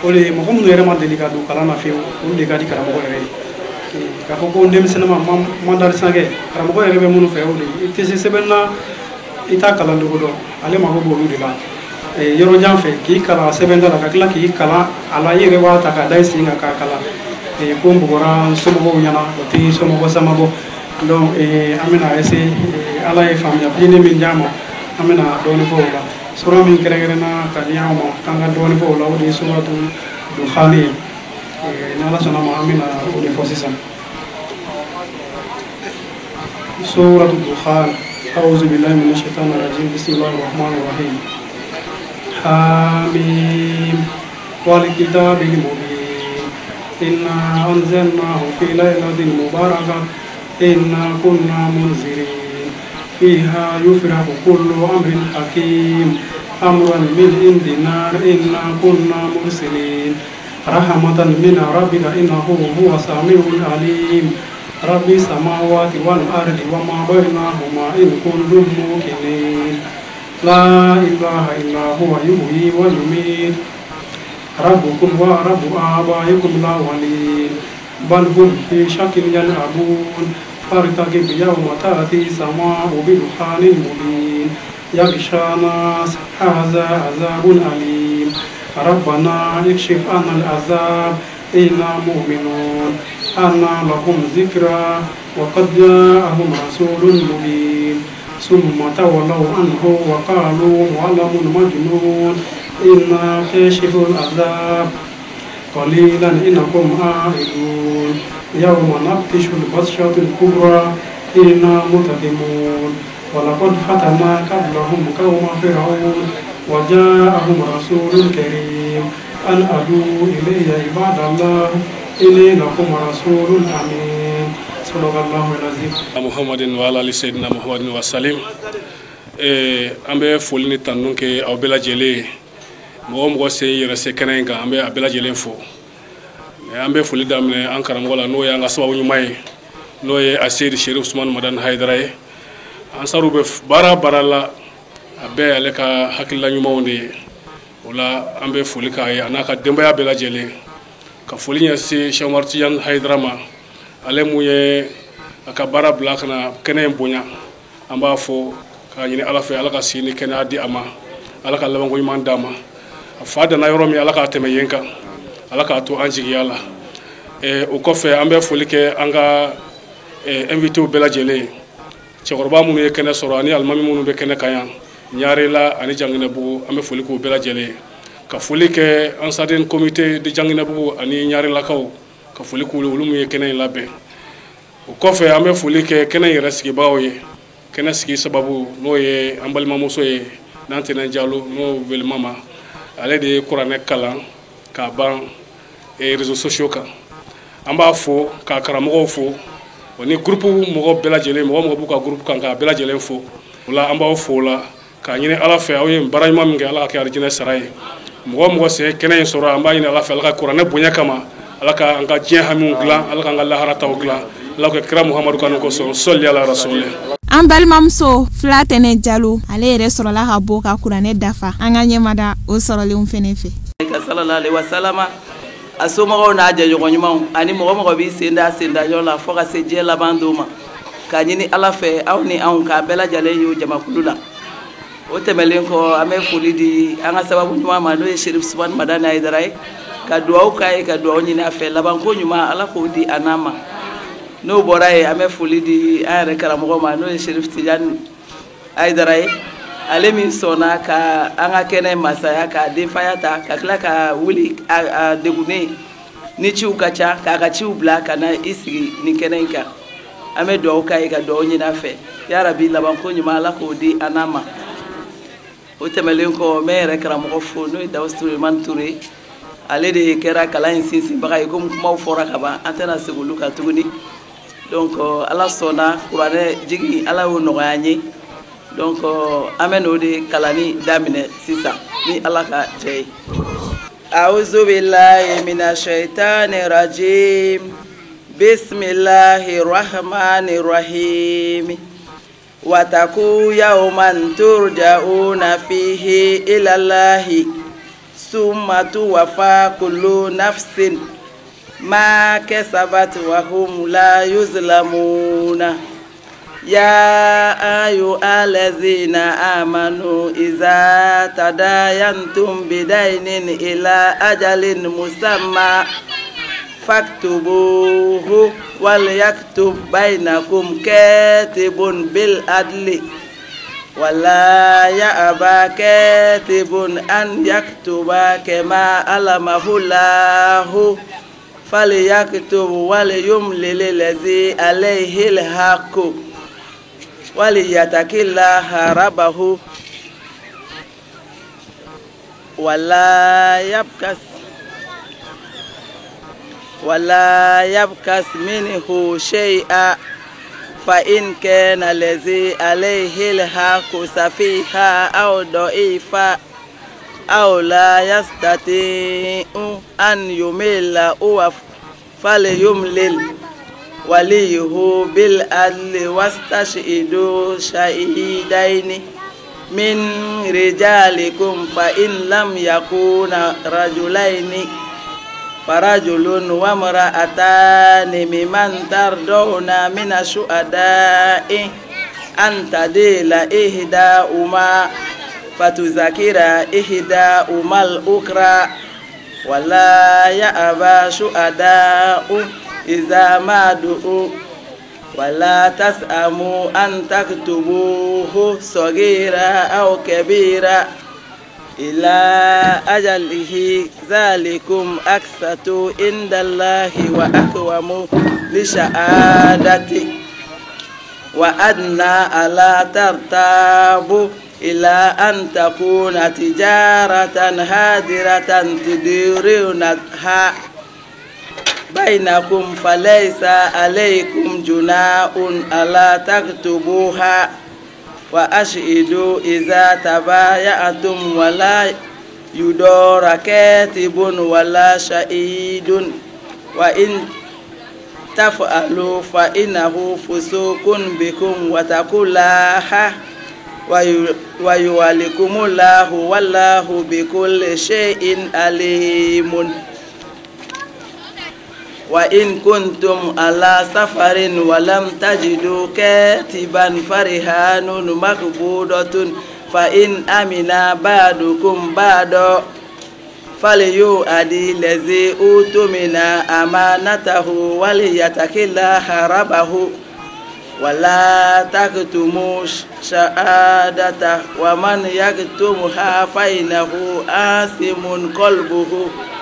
o de ye mɔgɔ minnu yɛrɛ ma deli ka don kalan na fiyewu, olu de ka di karamɔgɔ yɛrɛ ye. K'a fɔ ko denmisɛnnin ma mandarisa kɛ, karamɔgɔ yɛrɛ bɛ minnu fɛ, o de ye i tɛ se sɛbɛn na, i t'a kalan dogo dɔn, ale mako b'olu de la. Yɔrɔ jan fɛ k'i kalan sɛbɛn da la, ka tila k'i kalan a la, i yɛrɛ b'a ta k'a da i sen kan k'a kalan. Ko n bugɔra n somɔgɔw ɲɛna, o tɛ somɔgɔ sama bɔ. Donc an bɛna essayer, Ala ye faamuya fitinin min d'an ma, an bɛna dɔɔnin fɔ o la. Sura min kɛrɛnkɛrɛnna ka di anw ma k'an ka dɔɔnin fɔ o la, o de ye suratu Dukhani ye. Ni Ala sɔnna ma, an bɛna o de fɔ sisan. Suratu Dukhan. A'udhu billahi minash shaitani rajim. Bismillahir rahmanir rahim. Hamim wal kitabil mubin. Inna anzalnahu fi laylatin mubarakah. Inna kunna munzirin. Fiha yufraqu kullu amrin hakim. Amran min indina inna kunna mursilin. Rahmatan min rabbika innahu huwa samiul alim. Rabbi samawati wal ardi wa ma bainahuma in kuntum muqinin. La ilaha illa huwa yuhyi wa yumiit. Rabbukum wa rabbu abaikum al-awwalin. Bal hum fi shakkin yal'abun. Fartaqib yawma ta'ti as-sama'u bi dukhanin mubin. Yaghsha nas hadha 'adhabun alim. Rabbana ikshif 'anna al-'adhab inna mu'minun. Anna lahum dhikra wa qad ja'ahum rasulun mubin. Summa tawallaw anhu wa qalu mu'allamun majnun. Inna kashiful 'adhab qalilan innakum a'idun. Yawma nabtishu al-batshatil kubra inna muntaqimun. Wa laqad fatanna qablahum qawma fir'aun wa ja'ahum rasulun karim. An adu ilayya ibadallah inni lakum rasulun amin. Sallallahu alaihi wa Muhammadin wa ala ali sayyidina Muhammadin wa salim. An bɛ foli ni tanu kɛ aw bɛɛ lajɛlen ye. Mɔgɔ mɔgɔ se yɛrɛ se kɛnɛ in kan, an bɛ a bɛɛ lajɛlen fo. An bɛ foli daminɛ an karamɔgɔ la, n'o ye an ka sababu ɲuman ye, n'o ye Aseyidi Serifu Usumani Madani Hayidara ye. Ansaru bɛ baara la, a bɛɛ ale ka hakilila ɲumanw de ye. O la an bɛ foli k'a ye a n'a ka denbaya bɛɛ lajɛlen. Ka foli ɲɛsin Cheikh Umar Tijani Hayidara ma, ale mun ye a ka baara bila ka na kɛnɛ in bonya. An b'a fɔ k'a ɲini Ala fɛ, Ala ka si ni kɛnɛya di a ma, Ala ka labanko ɲuman d'a ma. A fa danna yɔrɔ min, Ala k'a tɛmɛ yen kan, Ala k'a to an jigiya la. O kɔfɛ an bɛ foli kɛ an ka invitéw bɛɛ lajɛlen ye. Cɛkɔrɔba minnu ye kɛnɛ sɔrɔ ani alimami minnu bɛ kɛnɛ kan yan, Ɲarela ani Janginɛbugu, an bɛ foli k'u bɛɛ lajɛlen ye. Ka foli kɛ Ansarden comité de Janginɛbugu ani Ɲarelakaw, ka foli k'u olu minnu ye kɛnɛ in labɛn. O kɔfɛ an bɛ foli kɛ kɛnɛ in yɛrɛ sigibagaw ye. Kɛnɛ sigi sababu n'o ye an balimamuso ye, Nantɛnɛ Jalo, n'o wele mama, ale de ye kuranɛ kalan k'a ban réseaux sociaux kan. An b'a fo k'a karamɔgɔw fo, o ni groupe mɔgɔ bɛɛ lajɛlen, mɔgɔ b'u ka groupe kan, k'a bɛɛ lajɛlen fo. O la an b'aw fo o la k'a ɲini Ala fɛ, aw ye baara ɲuman min kɛ, Ala ka kɛ arijinɛ sara ye. Mɔgɔ sen kɛnɛ in sɔrɔ, an b'a ɲini Ala fɛ, Ala ka kuranɛ bonya kama, Ala ka an ka diɲɛ hamiw dilan, Ala k'an ka laharataw dilan, Ala ka kira Muhamadu kanu kosɔn, sɔli ala rasuli. An balimamuso Fila Tɛnɛ Jalo, ale yɛrɛ sɔrɔla ka bɔ ka kuranɛ dafa. An ka ɲɛmada o sɔrɔlenw fɛnɛ fɛ. Sallallahu alaihi wasallam, a somɔgɔw n'a jɛɲɔgɔn ɲumanw ani mɔgɔ mɔgɔ b'i sen da sendajɔ la fo ka se diɲɛ laban don ma, k'a ɲini Ala fɛ aw ni anw k'a bɛɛ lajɛlen y'o jamakulu la. O tɛmɛlen kɔ, an bɛ foli di an ka sababu ɲuman ma, n'o ye Serifu Usumani Madani Hayidara ye, ka duwawu k'a ye, ka duwawu ɲini a fɛ, labanko ɲuman Ala k'o di a n'a ma. N'o bɔra yen, an bɛ foli di an yɛrɛ karamɔgɔ ma, n'o ye Serif Tijani Hayidara ye, ale min sɔnna ka an ka kɛnɛ masaya k'a denfaya ta, ka tila ka wuli a degunnen ni ciw ka ca, k'a ka ciw bila ka na i sigi nin kɛnɛ in kan. An bɛ dugawu k'a ye, ka dugawu ɲini a fɛ, yarabi labanko ɲuman, Ala k'o di an n'a ma. O tɛmɛlen kɔ, n bɛ yɛrɛ karamɔgɔ fo, n'o ye Dawusu Sulemani Ture, ale de kɛra kalan in sinsinbaga ye. Komi kumaw fɔra ka ban, an tɛna segin olu kan tuguni. Donc Ala sɔnna, kuranɛ jigin, Ala y'o nɔgɔya an ye. Donc an bɛ n'o de kalanni daminɛ sisan ni Ala ka jɛ ye. A'udhu billahi minash shaitani rajim. Bismillahir rahmanir rahim. Wataku yawman turja'una fihi ila Allahi summa tuwaffa kullu nafsin ma kasabat wa hum la yuzlamuna. Ya ayyuhallazina amanu iza tadayantum bidainin ila ajalin musamma faktubuhu wal yaktub bainakum katibun bil adli wala ya'ba katibun an yaktuba kama alamahu Allahu falyaktub wal yumlil ladzi alayhi al haqqu wal yattaqillaha rabbahu wala yabkas minhu shay'a fa in kana allazi alayhi alhaqqu safiha aw da'ifa aw la yastati'u an yumilla huwa falyumlil waliyuhu bil adli wastashhidu shahidaini min rijalikum fa in lam yakuna rajulaini farajulun wa imra'atani mimman tardawna mina shuhada'i an tadila ihdahuma fatuzakira ihdahuma al-ukra wala ya'ba shuhada'u iza ma du'u wala tas'amu an taktubuhu sagira aw kabira ila ajalihi zalikum aksatu indallahi wa aqwamu lishahadati wa adna ala tartabu ila an takuna tijaratan hadiratan tudirunha bainakum falaysa alaykum junahun ala taktubuha wa ashhidu iza tabaya'tum wala yudara katibun wala shahidun wa in taf'alu fa innahu fusuqun bikum wa taqullaha wa yu'allikumullahu wallahu bikulli shay'in alimun. Wa in kuntum ala safarin wa lam tajidu katiban farihanun maqbudatun fa in amina ba'dukum ba'da falyu'addi allazi utumina amanatahu walyattaqillaha rabbahu wala taktumu shahadata wa man yaktumha fa innahu asimun qalbuhu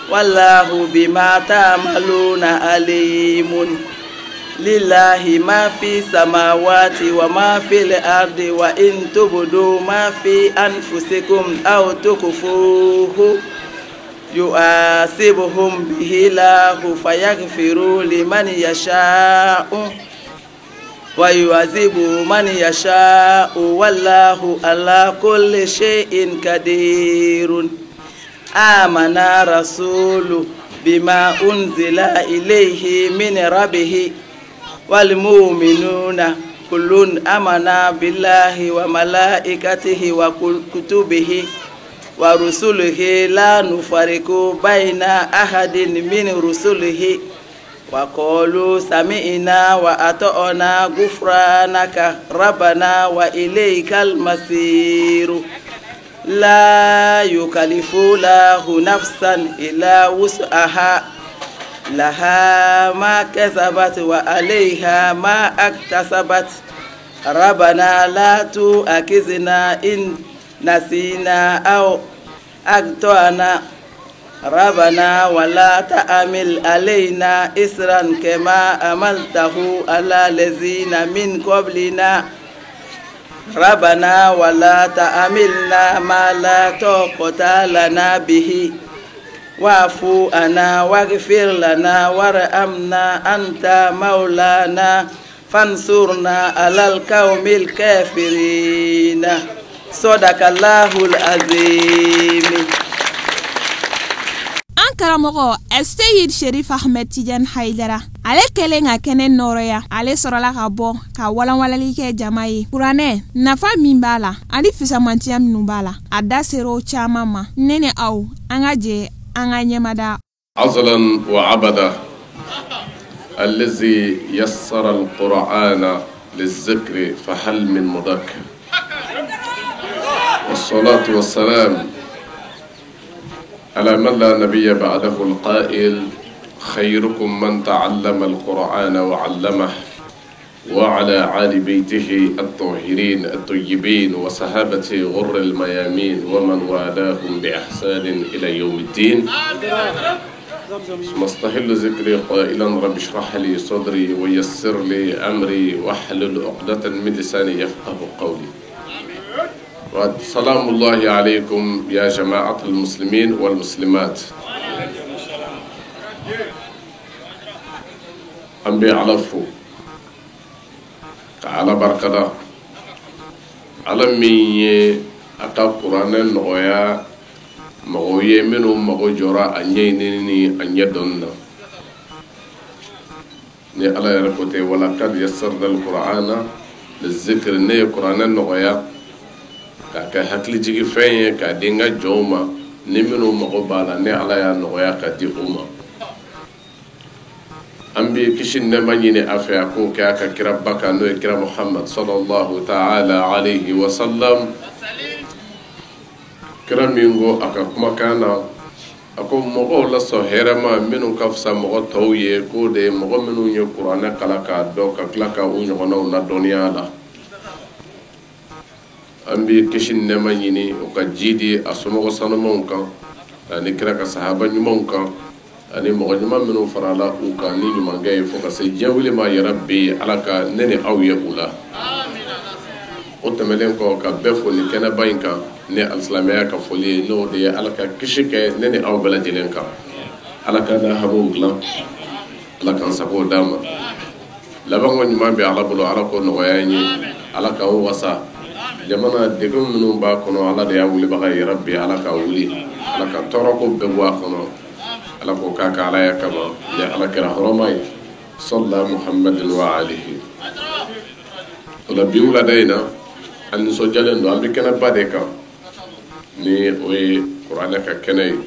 wallahu bima ta'maluna alimun. Lillahi ma fi samawati wa ma fil ardi wa in tubdu ma fi anfusikum aw tukhfuhu yu'asibuhum bihi lahu fayaghfiru liman yasha'u wa yu'adhibu man yasha'u wallahu ala kulli shay'in qadirun. Amana rasulu bima unzila ilayhi min rabbihi wal mu'minuna kullun amana billahi wa malaikatihi wa kutubihi wa rusulihi la nufariqu baina ahadin min rusulihi wa qalu sami'na wa ata'na ghufranaka rabbana wa ilaykal masiru. La yukallifu lahu nafsan illa wus'aha لها ما كسبت وعليها ما اكتسبت. ربنا لا تؤاخذنا إن نسينا أو أخطأنا. ربنا ولا تحمل علينا إصرا كما حملته على الذين من قبلنا. ربنا ولا تحملنا ما لا طاقة لنا به، واعف عنا واغفر لنا وارحمنا أنت مولانا فانصرنا على القوم الكافرين. صدق الله العظيم. An karamɔgɔ Seyid Sherif Ahmed Tidiane Haidara, ale kɛlen ka kɛnɛ nɔrɔya, ale sɔrɔla ka bɔ ka walanwalali kɛ jama ye kuranɛ nafa min b'a la ani fisamantiya minnu b'a la. A da sera o caman ma. Ne ni aw, an ka jɛ an ka ɲɛmada. أزلا وأبدا، الذي يسر القرآن للذكر فهل من مدكر. والصلاة والسلام على من لا نبي بعده القائل: خيركم من تعلم القرآن وعلمه، وعلى آل بيته الطاهرين الطيبين وصحابته غر الميامين ومن والاهم بإحسان إلى يوم الدين. ثم استهل ذكري قائلا: رب اشرح لي صدري ويسر لي أمري واحلل عقدة من لساني يفقه قولي. وسلام الله عليكم يا جماعة المسلمين والمسلمات. An bɛ Ala fo ka Ala barikada, Ala min ye a ka kuranɛ nɔgɔya mɔgɔw ye minnu mago jɔra a ɲɛɲinini ni a ɲɛdɔnni na. Ni Ala yɛrɛ ko ten: ولقد يسرنا القرآن للذكر, ne ye kuranɛ nɔgɔya k'a kɛ hakilijigi fɛn ye k'a di n ka jɔnw ma ni minnu mago b'a la. Ne Ala y'a nɔgɔya ka di u ma. An bɛ kisi nɛɛma ɲini a fɛ, a k'o kɛ a ka kiraba kan, n'o ye kira Muhammad صلى الله تعالى عليه وسلم, kira min ko a ka kumakan na, a ko mɔgɔw la sɔn hɛrɛma minnu ka fisa mɔgɔ tɔw ye, k'o de ye mɔgɔ minnu ye kuranɛ kalan k'a dɔn ka tila ka u ɲɔgɔnnaw ladɔnniya a la. An bɛ kisi nɛɛma ɲini o ka ji di a somɔgɔ sanumanw kan ani kira ka sahaba ɲumanw kan ani mɔgɔ ɲuman minnu farala u kan ni ɲumankɛ ye fo ka se diɲɛ wuli ma. Yɛrɛ bɛ Ala ka ne ni aw ye u la. O tɛmɛnen kɔ, ka bɛɛ fo ni kɛnɛba in kan ni alisilamɛya ka foli ye, n'o de ye Ala ka kisi kɛ ne ni aw bɛɛ lajɛlen kan. Ala ka da hamiw dilan, Ala k'an sago d'an ma. Labanko ɲuman bɛ Ala bolo, Ala k'o nɔgɔya an ye, Ala k'an wasa. Jamana degun minnu b'a kɔnɔ, Ala de y'a wulibaga ye. Bi Ala ka wuli, Ala ka tɔɔrɔko bɛɛ bɔ a kɔnɔ. Ala k'o k'a ka Alaya kama ni Ala kɛra hɔrɔma ye. صلى محمد وآله. O la, bi wulada in na, an nisɔndiyalen don. An bɛ kɛnɛba de kan, ni o ye kuranɛ ka kɛnɛ ye.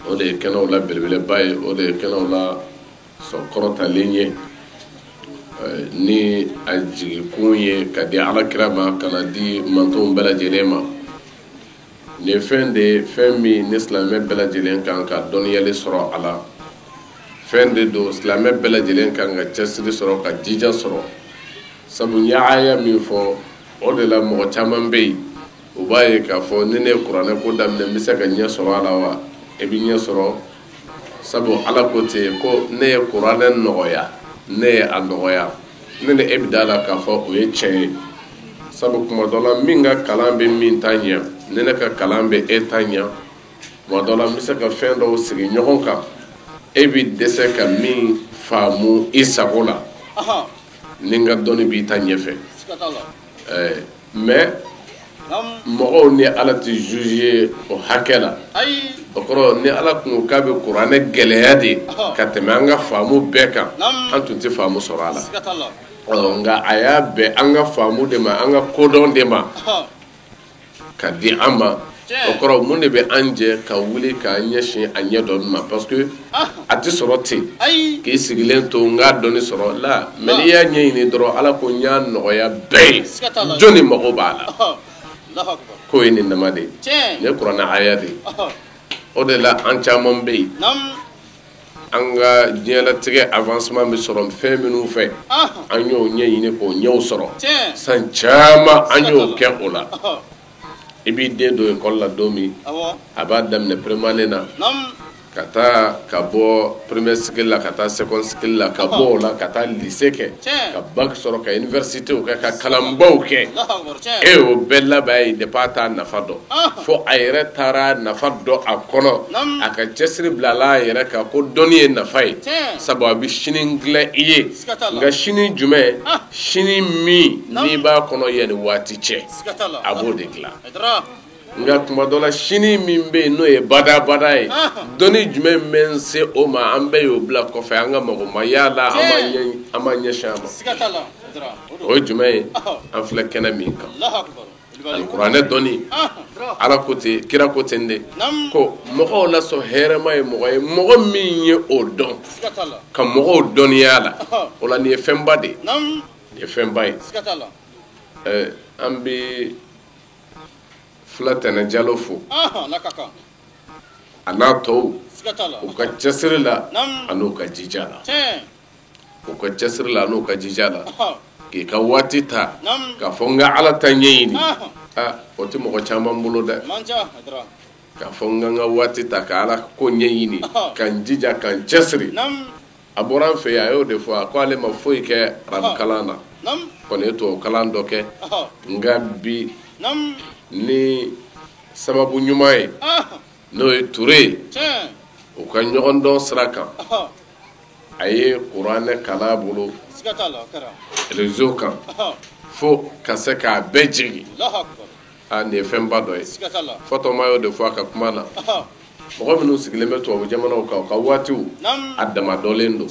O de ye kɛnɛw la belebeleba ye, o de ye kɛnɛw la sɔkɔrɔtalen ye, ni a jigikun ye ka di Ala kira ma ka na di mantonw bɛɛ lajɛlen ma. Nin ye fɛn de ye, fɛn min ni silamɛ bɛɛ lajɛlen kan ka dɔnniyali sɔrɔ a la. Fɛn de don, silamɛ bɛɛ lajɛlen kan ka cɛsiri sɔrɔ, ka jija sɔrɔ, sabu n ye aya min fɔ, o de la mɔgɔ caman bɛ yen, u b'a ye k'a fɔ ni ne ye kuranɛ ko daminɛ, n bɛ se ka ɲɛ sɔrɔ a la wa? E bɛ ɲɛ sɔrɔ, sabu Ala ko ten ko ne ye kuranɛ nɔgɔya, ne ye a nɔgɔya. Ne ni e bɛ da la k'a fɔ o ye tiɲɛ ye, sabu kuma dɔ la, min ka kalan bɛ min ta ɲɛ, ni ne ka kalan bɛ e ta ɲɛ, kuma dɔ la n bɛ se ka fɛn dɔw sigi ɲɔgɔn kan, e bɛ dɛsɛ ka min faamu i sago la, ni n ka dɔnni b'i ta ɲɛfɛ. Mais mɔgɔw ni Ala tɛ juger o hakɛ la. O kɔrɔ, ni Ala kun ko k'a bɛ kuranɛ gɛlɛya de ka tɛmɛ an ka faamu bɛɛ kan, an tun tɛ faamu sɔrɔ a la. Nka a y'a bɛn an ka faamu de ma, an ka kodɔn de ma ka di an ma. O kɔrɔ, mun de bɛ an jɛ ka wuli k'an ɲɛsin a ɲɛ dɔn ma? Parce que a tɛ sɔrɔ ten k'i sigilen to n k'a dɔnni sɔrɔ la. Mais n'i y'a ɲɛɲini dɔrɔn, Ala ko n y'a nɔgɔya bɛɛ ye, jɔnni mago b'a la? K'o ye nin dama de ye, nin ye kuranɛ aya de ye. O de la, an caman bɛ yen. An ka diɲɛlatigɛ avancement bɛ sɔrɔ fɛn minnu fɛ, an y'o ɲɛɲini k'o ɲɛw sɔrɔ. San caman an y'o kɛ o la. I b'i den don école la don min, a b'a daminɛ première année na, ka taa ka bɔ premier cycle la ka taa second cycle la, ka bɔ o la ka taa lycée kɛ, ka bac sɔrɔ, ka université kɛ, ka kalanbaw kɛ. E y'o bɛɛ labɛn ye depuis a t'a nafa dɔn, fo a yɛrɛ taara nafa dɔn a kɔnɔ. A ka cɛsiri bilala a yɛrɛ kan ko dɔnni ye nafa ye, sabu a bɛ sini dilan i ye. Nka sini jumɛn? Sini min n'i b'a kɔnɔ yanni waati cɛ, a b'o de dilan. Nka tuma dɔ la, sini min bɛ yen n'o ye badabada ye, dɔnni jumɛn bɛ n se o ma? An bɛɛ y'o bila kɔfɛ, an ka mago ma yala, an ma ɲɛsin a ma. O ye jumɛn ye? An filɛ kɛnɛ min kan, alikuranɛ dɔnni. Ala ko ten, kira ko ten de, ko mɔgɔw lasɔn hɛrɛma ye mɔgɔ ye, mɔgɔ min ye o dɔn ka mɔgɔw dɔnniya la. O la, nin ye fɛnba de ye, nin ye fɛnba ye. An bɛ Fula Tɛnɛ Jalo fo, a n'a tɔw, u ka cɛsiri la an'u ka jija la, u ka cɛsiri la an'u ka jija la. K'i ka waati ta k'a fɔ n ka Ala ta ɲɛɲini, o tɛ mɔgɔ caman bolo dɛ. K'a fɔ n ka n ka waati ta ka Ala ko ɲɛɲini, ka n jija, ka n cɛsiri. A bɔra an fɛ yen, a y'o de fɔ, a ko ale ma foyi kɛ arabu kalan na, kɔni ye tubabu kalan dɔ kɛ. Nka bi, ni sababu ɲuman ye, n'o ye Ture ye, u ka ɲɔgɔn dɔn sira kan, a ye kuranɛ kalan bolo réseau kan fo ka se k'a bɛɛ jigin. A nin ye fɛnba dɔ ye. Fɔtɔma y'o de fɔ a ka kuma na. Mɔgɔ minnu sigilen bɛ tubabu jamanaw kan, u ka waatiw a damadɔlen don,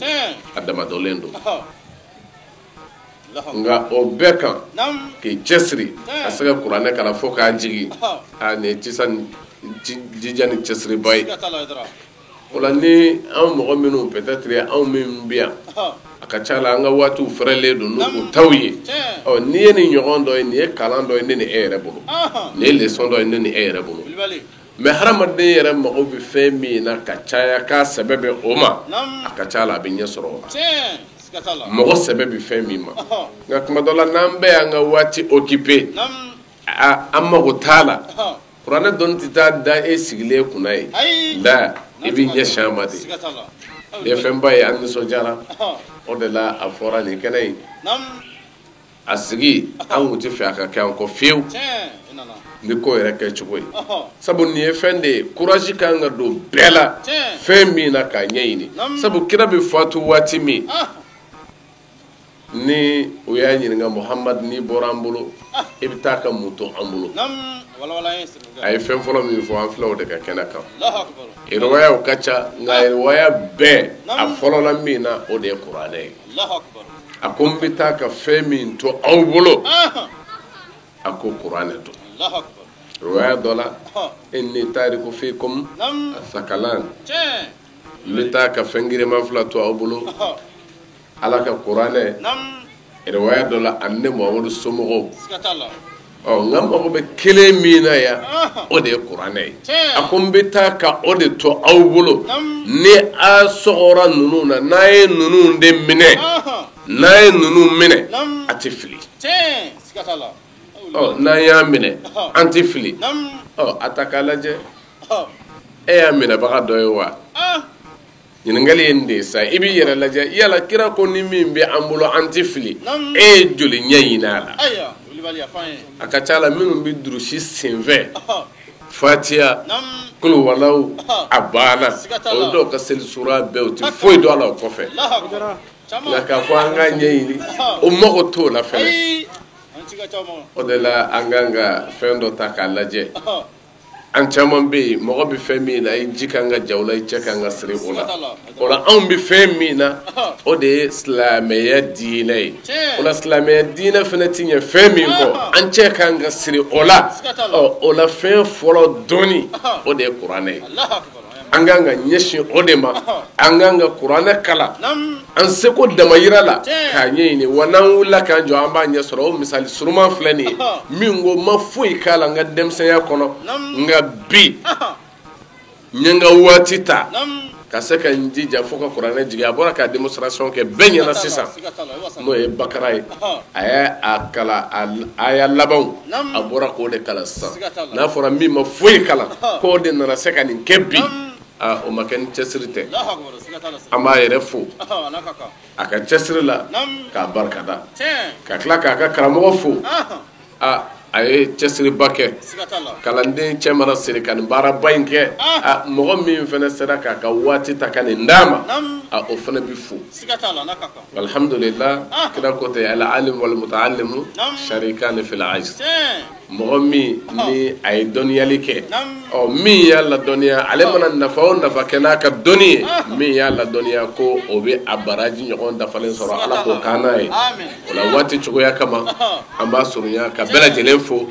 a damadɔlen don. Nka o bɛɛ kan, k'i cɛsiri ka se ka kuranɛ kalan fo k'a jigin, a nin ye jija ni cɛsiriba ye. O la, ni an mɔgɔ minnu, peut-être anw min bɛ yan, a ka ca la an ka waatiw fɛrɛlen don n'u taw ye. Ɔ, n'i ye nin ɲɔgɔn dɔ ye, nin ye kalan dɔ ye ne ni e yɛrɛ bolo, nin ye leçon dɔ ye ne ni e yɛrɛ bolo. Mais hadamaden yɛrɛ mago bɛ fɛn min na ka caya, k'a sɛbɛ bɛ o ma, a ka ca la a bɛ ɲɛ sɔrɔ o la. Mɔgɔ sɛbɛ bɛ fɛn min ma. Nka tuma dɔ la, n'an bɛɛ y'an ka waati occupé, an mago t'a la. Kuranɛ dɔnni tɛ taa da e sigilen kunna ye da, i b'i ɲɛsin a ma de. Nin ye fɛnba ye, an nisɔndiyara. O de la, a fɔra nin kɛnɛ in a sigi, an kun tɛ fɛ a ka kɛ an kɔ fiyewu ni ko yɛrɛ kɛcogo ye, sabu nin ye fɛn de ye, courage kan ka don bɛɛ la fɛn min na k'a ɲɛɲini. Sabu kira bɛ fatu waati min ni u y'a ɲininka: "Muhamadu, n'i bɔra an bolo, i bɛ taa ka mun to an bolo?" A ye fɛn fɔlɔ min fɔ, an filɛ o de ka kɛnɛ kan. Riwayaw ka ca, nka riwaya bɛɛ a fɔlɔla min na, o de ye kuranɛ ye. A ko: "N bɛ taa ka fɛn min to aw bolo," a ko, "kuranɛ don." Riwaya dɔ la: "Inni tariku fikum sakalan," n bɛ taa ka fɛn girinman fila to aw bolo, Ala ka kuranɛ. Riwaya dɔ la, ani ne Muhamadu somɔgɔw. Ɔ, n ka mago bɛ kelen min na yan, o de ye kuranɛ ye. A ko: "N bɛ taa ka o de to aw bolo. Ni a sɔgɔra ninnu na, n'a ye ninnu de minɛ, n'a ye ninnu minɛ, a tɛ fili." Ɔ, n'an y'a minɛ, an tɛ fili. Ɔ, a ta k'a lajɛ, e y'a minɛbaga dɔ ye wa? Ɲininkali ye nin de ye sa. I b'i yɛrɛ lajɛ, yala kira ko ni min bɛ an bolo, an tɛ fili, e ye joli ɲɛ ɲini a la? A ka ca la, minnu bɛ durusi senfɛ, fatiya, kuluwalaw, a banna, o dɔw ka seli sura bɛɛ, o tɛ foyi dɔn a la o kɔfɛ. Nka k'a fɔ an k'a ɲɛɲini, o mago t'o la fɛnɛ. O de la, an kan ka fɛn dɔ ta k'a lajɛ. An caman bɛ yen, mɔgɔ bɛ fɛn min na, i ji kan ka ja o la, i cɛ kan ka siri o la. O la, anw bɛ fɛn min na, o de ye silamɛya diinɛ ye. O la, silamɛya diinɛ fana ti ɲɛ fɛn min kɔ, an cɛ kan ka siri o la. Ɔ, o la, fɛn fɔlɔ dɔnni, o de ye kuranɛ ye. An kan ka ɲɛsin o de ma. An kan ka kuranɛ kalan an seko damayira la k'a ɲɛɲini. Wa n'an wulila k'an jɔ, an b'a ɲɛ sɔrɔ. O misali suruman filɛ nin ye, min ko ma foyi k'a la n ka denmisɛnya kɔnɔ, nka bi n ye n ka waati ta. Ka se ka n jija fo ka kuranɛ jigin. A bɔra ka démonstration kɛ bɛɛ ɲɛna sisan, n'o ye Bakara ye. A y'a kalan, aya labanw a bɔra k'o de kalan sisan. N'a fɔra min ma foyi kalan, k'o de nana se ka nin kɛ bi, o ma kɛ ni cɛsiri tɛ. An b'a yɛrɛ fo a ka cɛsiri la, k'a barikada, ka tila k'a ka karamɔgɔ fo. A ye cɛsiriba kɛ. Kalanden cɛ mana siri ka nin baaraba in kɛ, a mɔgɔ min fana sera k'a ka waati ta ka nin d'a ma, a o fana bɛ fo. Alhamdulillah. Kira ko tɛ al alim wal mutaallimu sharikani fil ajr. Mɔgɔ min ni a ye dɔnniyali kɛ, ɔ min y'a ladɔnniya, ale mana nafa o nafa kɛ n'a ka dɔnni ye, min y'a ladɔnniya ko o bɛ a baraji ɲɔgɔn dafalen sɔrɔ. Ala k'o k'an n'a ye. O la, waati cogoya kama, an b'a surunya ka bɛɛ lajɛlen fo.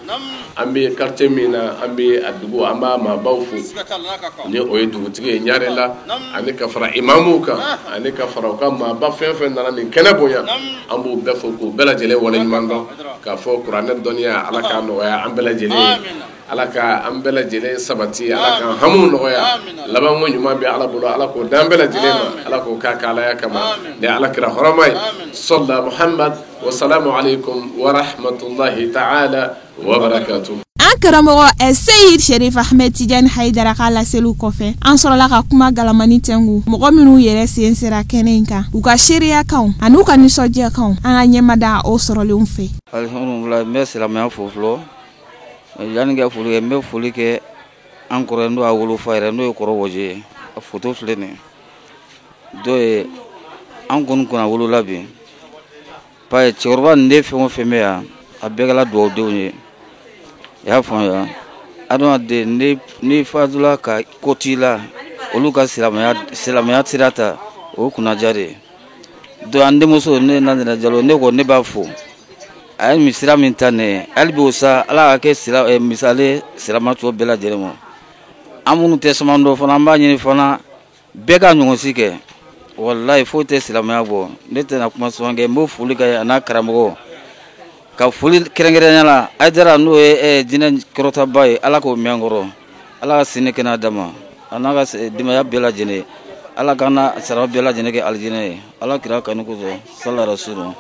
An bɛ quartier min na, an bɛ a dugu, an b'a maabaw fo, ni o ye dugutigi ye Ɲarela, ani ka fara imamuw kan, ani ka fara u ka maaba fɛn fɛn nana nin kɛnɛ bonya. An b'u bɛɛ fo k'u bɛɛ lajɛlen waleɲuman dɔn, k'a fɔ kuranɛ dɔnniya, Ala k'a nɔgɔya an bɛɛ lajɛlen ye. Ala ka an bɛɛ lajɛlen sabati, Ala k'an hamiw nɔgɔya. Labanko ɲuman bɛ Ala bolo, Ala k'o d'an bɛɛ lajɛlen ma. Ala k'o k'a kɛ Alaya kama ni Ala kira hɔrɔma ye. Sɔla Muhammad wa salamu aleykum wa rahmatulahi ta'ala wa barakatuh. An karamɔgɔ Seyid Sherif Ahmed Tidiane Haidara ka laseliw kɔfɛ, an sɔrɔla ka kuma galamani tɛngu mɔgɔ minnu yɛrɛ sen sera kɛnɛ in kan, u ka seereyakanw ani u ka nisɔndiyakanw. An ka ɲɛmada o sɔrɔlenw fɛ. Alhamdulilayi, n bɛ silamɛya fo fɔlɔ. Yanni ka foli kɛ, n bɛ foli kɛ an kɔrɔ, n'o y'a wolofa yɛrɛ, n'o ye kɔrɔ Wɔje ye. A foto filɛ nin ye. Dɔw ye an kɔni kunna wolola bi, parce que cɛkɔrɔba nin de fɛn o fɛn bɛ yan, a bɛɛ kɛra dugawudenw ye. I y'a faamuya? Adamaden, n'i fatula ka ko t'i la, olu ka silamɛya sira ta, o ye kunnaja de ye. Donc an denmuso, ne Nanzina Jalo, ne ko ne b'a fo. A ye sira min ta nin ye, hali bi o sa, Ala ka kɛ sira misali silamɛ tɔw bɛɛ lajɛlen ma. An minnu tɛ saman dɔn fana, an b'a ɲini fana bɛɛ ka ɲɔgɔn si kɛ. Walayi, foyi tɛ silamɛya bɔ. Ne tɛna kuma caman kɛ. N b'o foli kɛ a n'a karamɔgɔ, ka foli kɛrɛnkɛrɛnnenya la Hayidara, n'o ye jinɛ kɔrɔtaba ye. Ala k'o mɛn an kɔrɔ, Ala ka sini kɛnɛya d'a ma, a n'a ka denbaya bɛɛ lajɛlen. Ala k'an n'a sara bɛɛ lajɛlen kɛ alijinɛ ye, Ala kira kanu kosɔn, sala rasulu.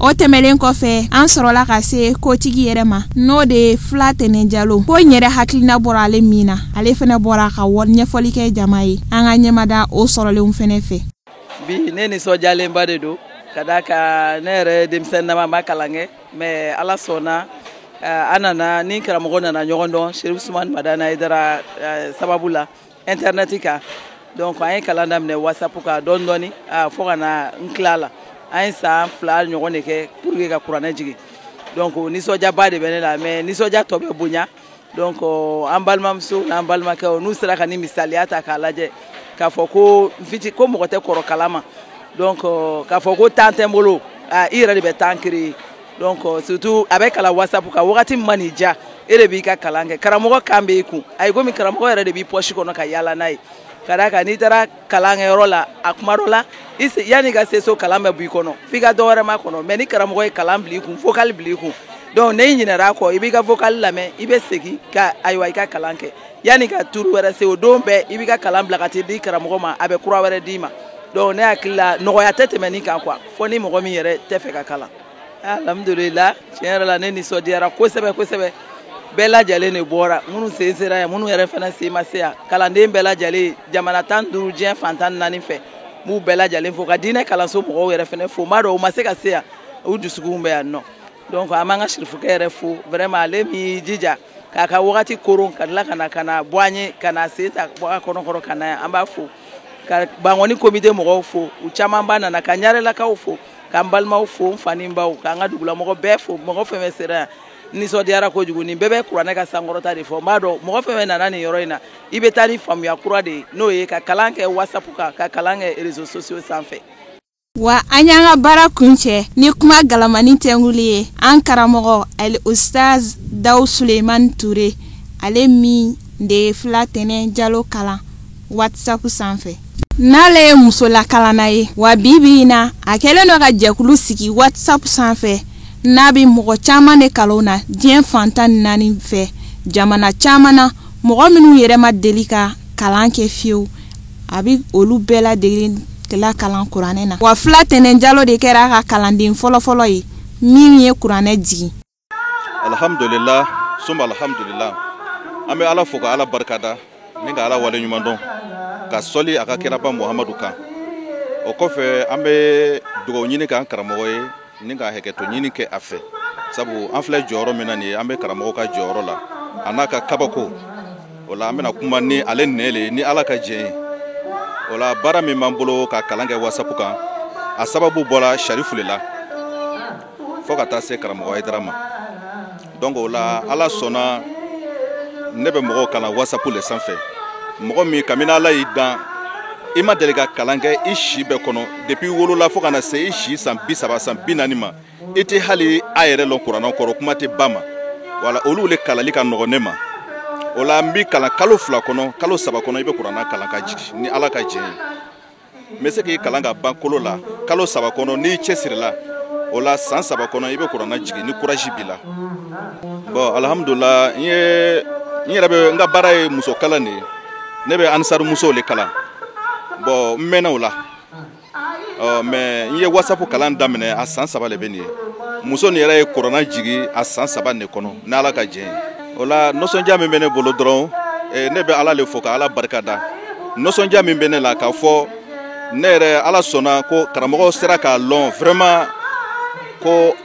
O tɛmɛlen kɔfɛ, an sɔrɔla ka se kotigi yɛrɛ ma, n'o de ye Fila Tɛnɛ Jalo. Ko n yɛrɛ hakilina bɔra ale min na, ale fɛnɛ bɔra ka ɲɛfɔli kɛ jama ye. An ka ɲɛmada o sɔrɔlenw fɛnɛ fɛ. Bi ne nisɔndiyalenba de don, ka d'a kan ne yɛrɛ denmisɛnnin dama ma kalan kɛ, mais Ala sɔnna, an nana ni karamɔgɔ nana ɲɔgɔn dɔn Serif Sumani Madani Hayidara sababu la internet kan. Donc an ye kalan daminɛ WhatsApp kan dɔɔni dɔɔni fo ka na n tila la. An ye san 2 ɲɔgɔn de kɛ pour que ka kuranɛ jigin. Donc nisɔndiyaba de bɛ ne la, mais nisɔndiya tɔ bɛ bonya. Donc an balimamuso n'an balimakɛw, n'u sera ka ni misaliya ta k'a lajɛ, k'a fɔ ko n fiti ko mɔgɔ tɛ kɔrɔ kalan ma. Donc k'a fɔ ko temps tɛ n bolo, i yɛrɛ de bɛ temps créer. Donc surtout a bɛ kalan WhatsApp kan, wagati min man'i diya, e de b'i ka kalan kɛ. Karamɔgɔ kan b'e kun, ayi, komi karamɔgɔ yɛrɛ de b'i poche kɔnɔ ka yaala n'a ye. Ka d'a kan n'i taara kalankɛyɔrɔ la, a kuma dɔ la, yanni i ka se so, kalan bɛ bɔ i kɔnɔ, f'i ka dɔ wɛrɛ ma kɔnɔ. Mais ni karamɔgɔ ye kalan bila i kun, vocal bila i kun, donc n'i ɲinɛra a kɔ, i b'i ka vocal lamɛn, i bɛ segin ka ayiwa i ka kalan kɛ. Yanni ka turu wɛrɛ se, o don bɛɛ i b'i ka kalan bila ka t'i di karamɔgɔ ma, a bɛ kura wɛrɛ d'i ma. Donc ne hakili la, nɔgɔya tɛ tɛmɛ nin kan quoi, fo ni mɔgɔ min yɛrɛ tɛ fɛ ka kalan. Alhamdulillah, tiɲɛ yɛrɛ la ne nisɔndiyara kosɛbɛ kosɛbɛ. Bɛɛ lajɛlen de bɔra, minnu sen sera yan, minnu yɛrɛ fana sen ma se yan, kalanden bɛɛ lajɛlen, jamana 15, diɲɛ fan 14 fɛ, n b'u bɛɛ lajɛlen fo, ka diinɛ kalanso mɔgɔw yɛrɛ fana fo. N b'a dɔn u ma se ka se yan, u dusukun bɛ yan nɔ. Donc an b'an ka sirifukɛ yɛrɛ fo vraiment, ale min y'i jija k'a ka wagati koron ka tila ka na bɔ an ye, ka na sen ta bɔ a kɔnɔkɔrɔ ka na yan, an b'a fo. Ka Bankɔni komite mɔgɔw fo, u camanba nana, ka Ɲarelakaw fo, k'an balimaw fo, n fa ni n baw, k'an ka dugulamɔgɔ bɛɛ fo. Mɔgɔ fɛn fɛn sera yan, nisɔndiyara kojugu. Nin bɛɛ bɛ kuranɛ ka sankɔrɔta de fɔ. N b'a dɔn mɔgɔ fɛn fɛn nana nin yɔrɔ in na, i bɛ taa ni faamuya kura de ye, n'o ye ka kalan kɛ WhatsApp kan, ka kalan kɛ réseaux sociaux sanfɛ. Wa an y'an ka baara kuncɛ ni kuma galamani tɛnkuli ye an karamɔgɔ Ali Ustaz Dawu Sulemani Ture, ale min de ye Fila Tɛnɛ Jalo kalan WhatsApp sanfɛ. N'ale ye musolakalanna ye, wa bi bi in na a kɛlen don ka jɛkulu sigi WhatsApp sanfɛ, n'a bɛ mɔgɔ caman de kalan na diɲɛ fan 14 fɛ, jamana caman na, mɔgɔ minnu yɛrɛ ma deli ka kalan kɛ fiyewu. A bɛ olu bɛɛ ladege la kalan kuranɛ na. Wa Fula Tɛnɛn Jalo de kɛra a ka kalanden fɔlɔfɔlɔ ye min ye kuranɛ jigin. Alhamdulillah, summa alhamdulillah. An bɛ Ala fo ka Ala barikada ni ka Ala waleɲuman dɔn ka sɔli a ka kiraba Muhamadu kan. O kɔfɛ, an bɛ dugawu ɲini k'an karamɔgɔ ye ni ka hakɛto ɲini kɛ a fɛ, sabu an filɛ jɔyɔrɔ min na nin ye, an bɛ karamɔgɔ ka jɔyɔrɔ la, a n'a ka kabako. O la, an bɛna kuma ni ale nɛ le ni Ala ka jɛn ye. O la, baara min b'an bolo ka kalan kɛ WhatsApp kan, a sababu bɔra Sarifu le la fo ka taa se karamɔgɔ Hayidara ma. Donc o la, Ala sɔnna, ne bɛ mɔgɔw kalan WhatsApp le sanfɛ. Mɔgɔ min, kabini Ala y'i dan, i ma deli ka kalan kɛ i si bɛɛ kɔnɔ, depuis i wolola fo ka na se i si san 30, san 40 ma, i tɛ hali a yɛrɛ lɔn kuranɛ kɔrɔ, kuma tɛ ba ma. Wala olu le kalali ka nɔgɔn ne ma. O la, n b'i kalan kalo 2 kɔnɔ, kalo 3 kɔnɔ, i bɛ kuranɛ kalan ka jigin ni Ala ka jɛn ye. N bɛ se k'i kalan ka ban kolo la kalo 3 kɔnɔ n'i cɛsirila. O la, san 3 kɔnɔ, i bɛ kuranɛ jigin ni courage b'i la. Bon, alhamdulillah, n ye n yɛrɛ bɛ n ka baara ye muso kalan de ye. Ne bɛ ansari musow le kalan. Bon, n mɛnna o la ɔ, mais n ye WhatsApp kalan daminɛ a san 3 le bɛ nin ye. Muso nin yɛrɛ ye kuranɛ jigin a san 3 de kɔnɔ ni Ala ka jɛn ye. O la, nisɔndiya min bɛ ne bolo dɔrɔn, ne bɛ Ala le fo ka Ala barika da. Nisɔndiya min bɛ ne la k'a fɔ ne yɛrɛ, Ala sɔnna ko karamɔgɔ sera k'a lɔn vraiment ko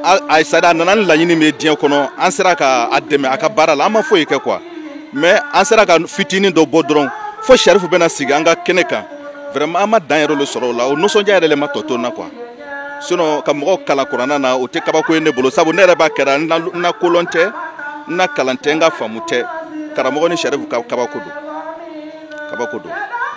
a c'est à dire a nana ni laɲini min ye diɲɛ kɔnɔ, an sera ka a dɛmɛ a ka baara la. An ma foyi kɛ quoi, mais an sera ka fitinin dɔ bɔ dɔrɔn fo Sarifu bɛna sigi an ka kɛnɛ kan. Vraiment, an ma dan yɛrɛ le sɔrɔ o la. O nisɔndiya yɛrɛ le ma tɔ to n na quoi. Sinon, ka mɔgɔw kalan kuranɛ na, o tɛ kabako ye ne bolo, sabu ne yɛrɛ b'a kɛra n na kolɔn tɛ, n na kalan tɛ, n ka faamu tɛ. Karamɔgɔ ni Sarifu ka kabako don, kabako don.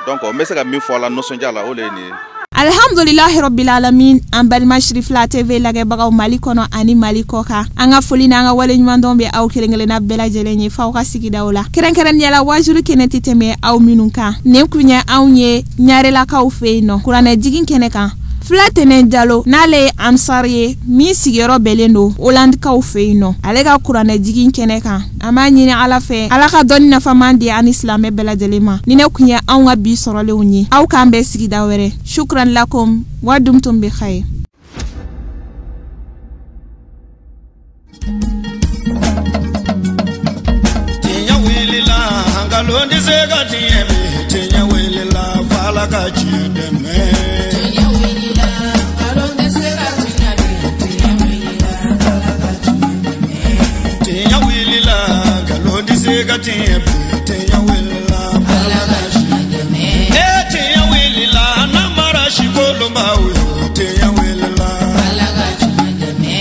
Donc n bɛ se ka min fɔ a la nisɔndiya la, o de ye nin ye. Alhamdulilahi rabbil alamin. An balima Sirifila TV lajɛbagaw Mali kɔnɔ ani Mali kɔ kan, an ka foli n'an ka waleɲumandɔn bɛ aw kelen kelenna bɛɛ lajɛlen ye f'aw ka sigidaw la, kɛrɛnkɛrɛnnenya la wajulu kɛnɛ tɛ tɛmɛ aw minnu kan. Nin kun ye anw ye Ɲarelakaw fɛ yen nɔ kuranɛ jigin kɛnɛ kan. Fula Tɛnɛn Jalo, n'ale ye ansari ye min sigiyɔrɔ bɛnnen don Holandikaw fɛ yen nɔ, ale ka kuranɛ jigin kɛnɛ kan. An b'a ɲini Ala fɛ, Ala ka dɔnni nafaman di ani silamɛ bɛɛ lajɛlen ma. Ni ne kun ye anw ka bi sɔrɔlenw ye. Aw k'an bɛn sigida wɛrɛ. Shukran lakum wa dumtum bi khair. Tiɲɛ wulila, nkalon tɛ se ka tiɲɛ bi. Tiɲɛ wulila, f'Ala ka tiɲɛ dɛmɛ. Tiɲɛ wulila, nkalon tɛ se ka tiɲɛ bi. Tiɲɛ wulila, f'Ala ka tiɲɛ dɛmɛ. Tiɲɛ wulila, nkalon tɛ se ka tiɲɛ bi. Tiɲɛ wulila, f'Ala ka tiɲɛ dɛmɛ. Ee, tiɲɛ wulila, namara sikolonbaw ye. Tiɲɛ wulila, f'Ala ka tiɲɛ dɛmɛ.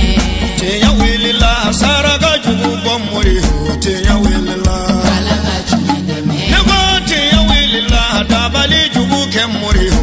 Tiɲɛ wulila, saraka jugu bɔ mori ye. Tiɲɛ wulila, f'Ala ka tiɲɛ dɛmɛ. Ne ko tiɲɛ wulila, dabali jugu kɛ mori ye.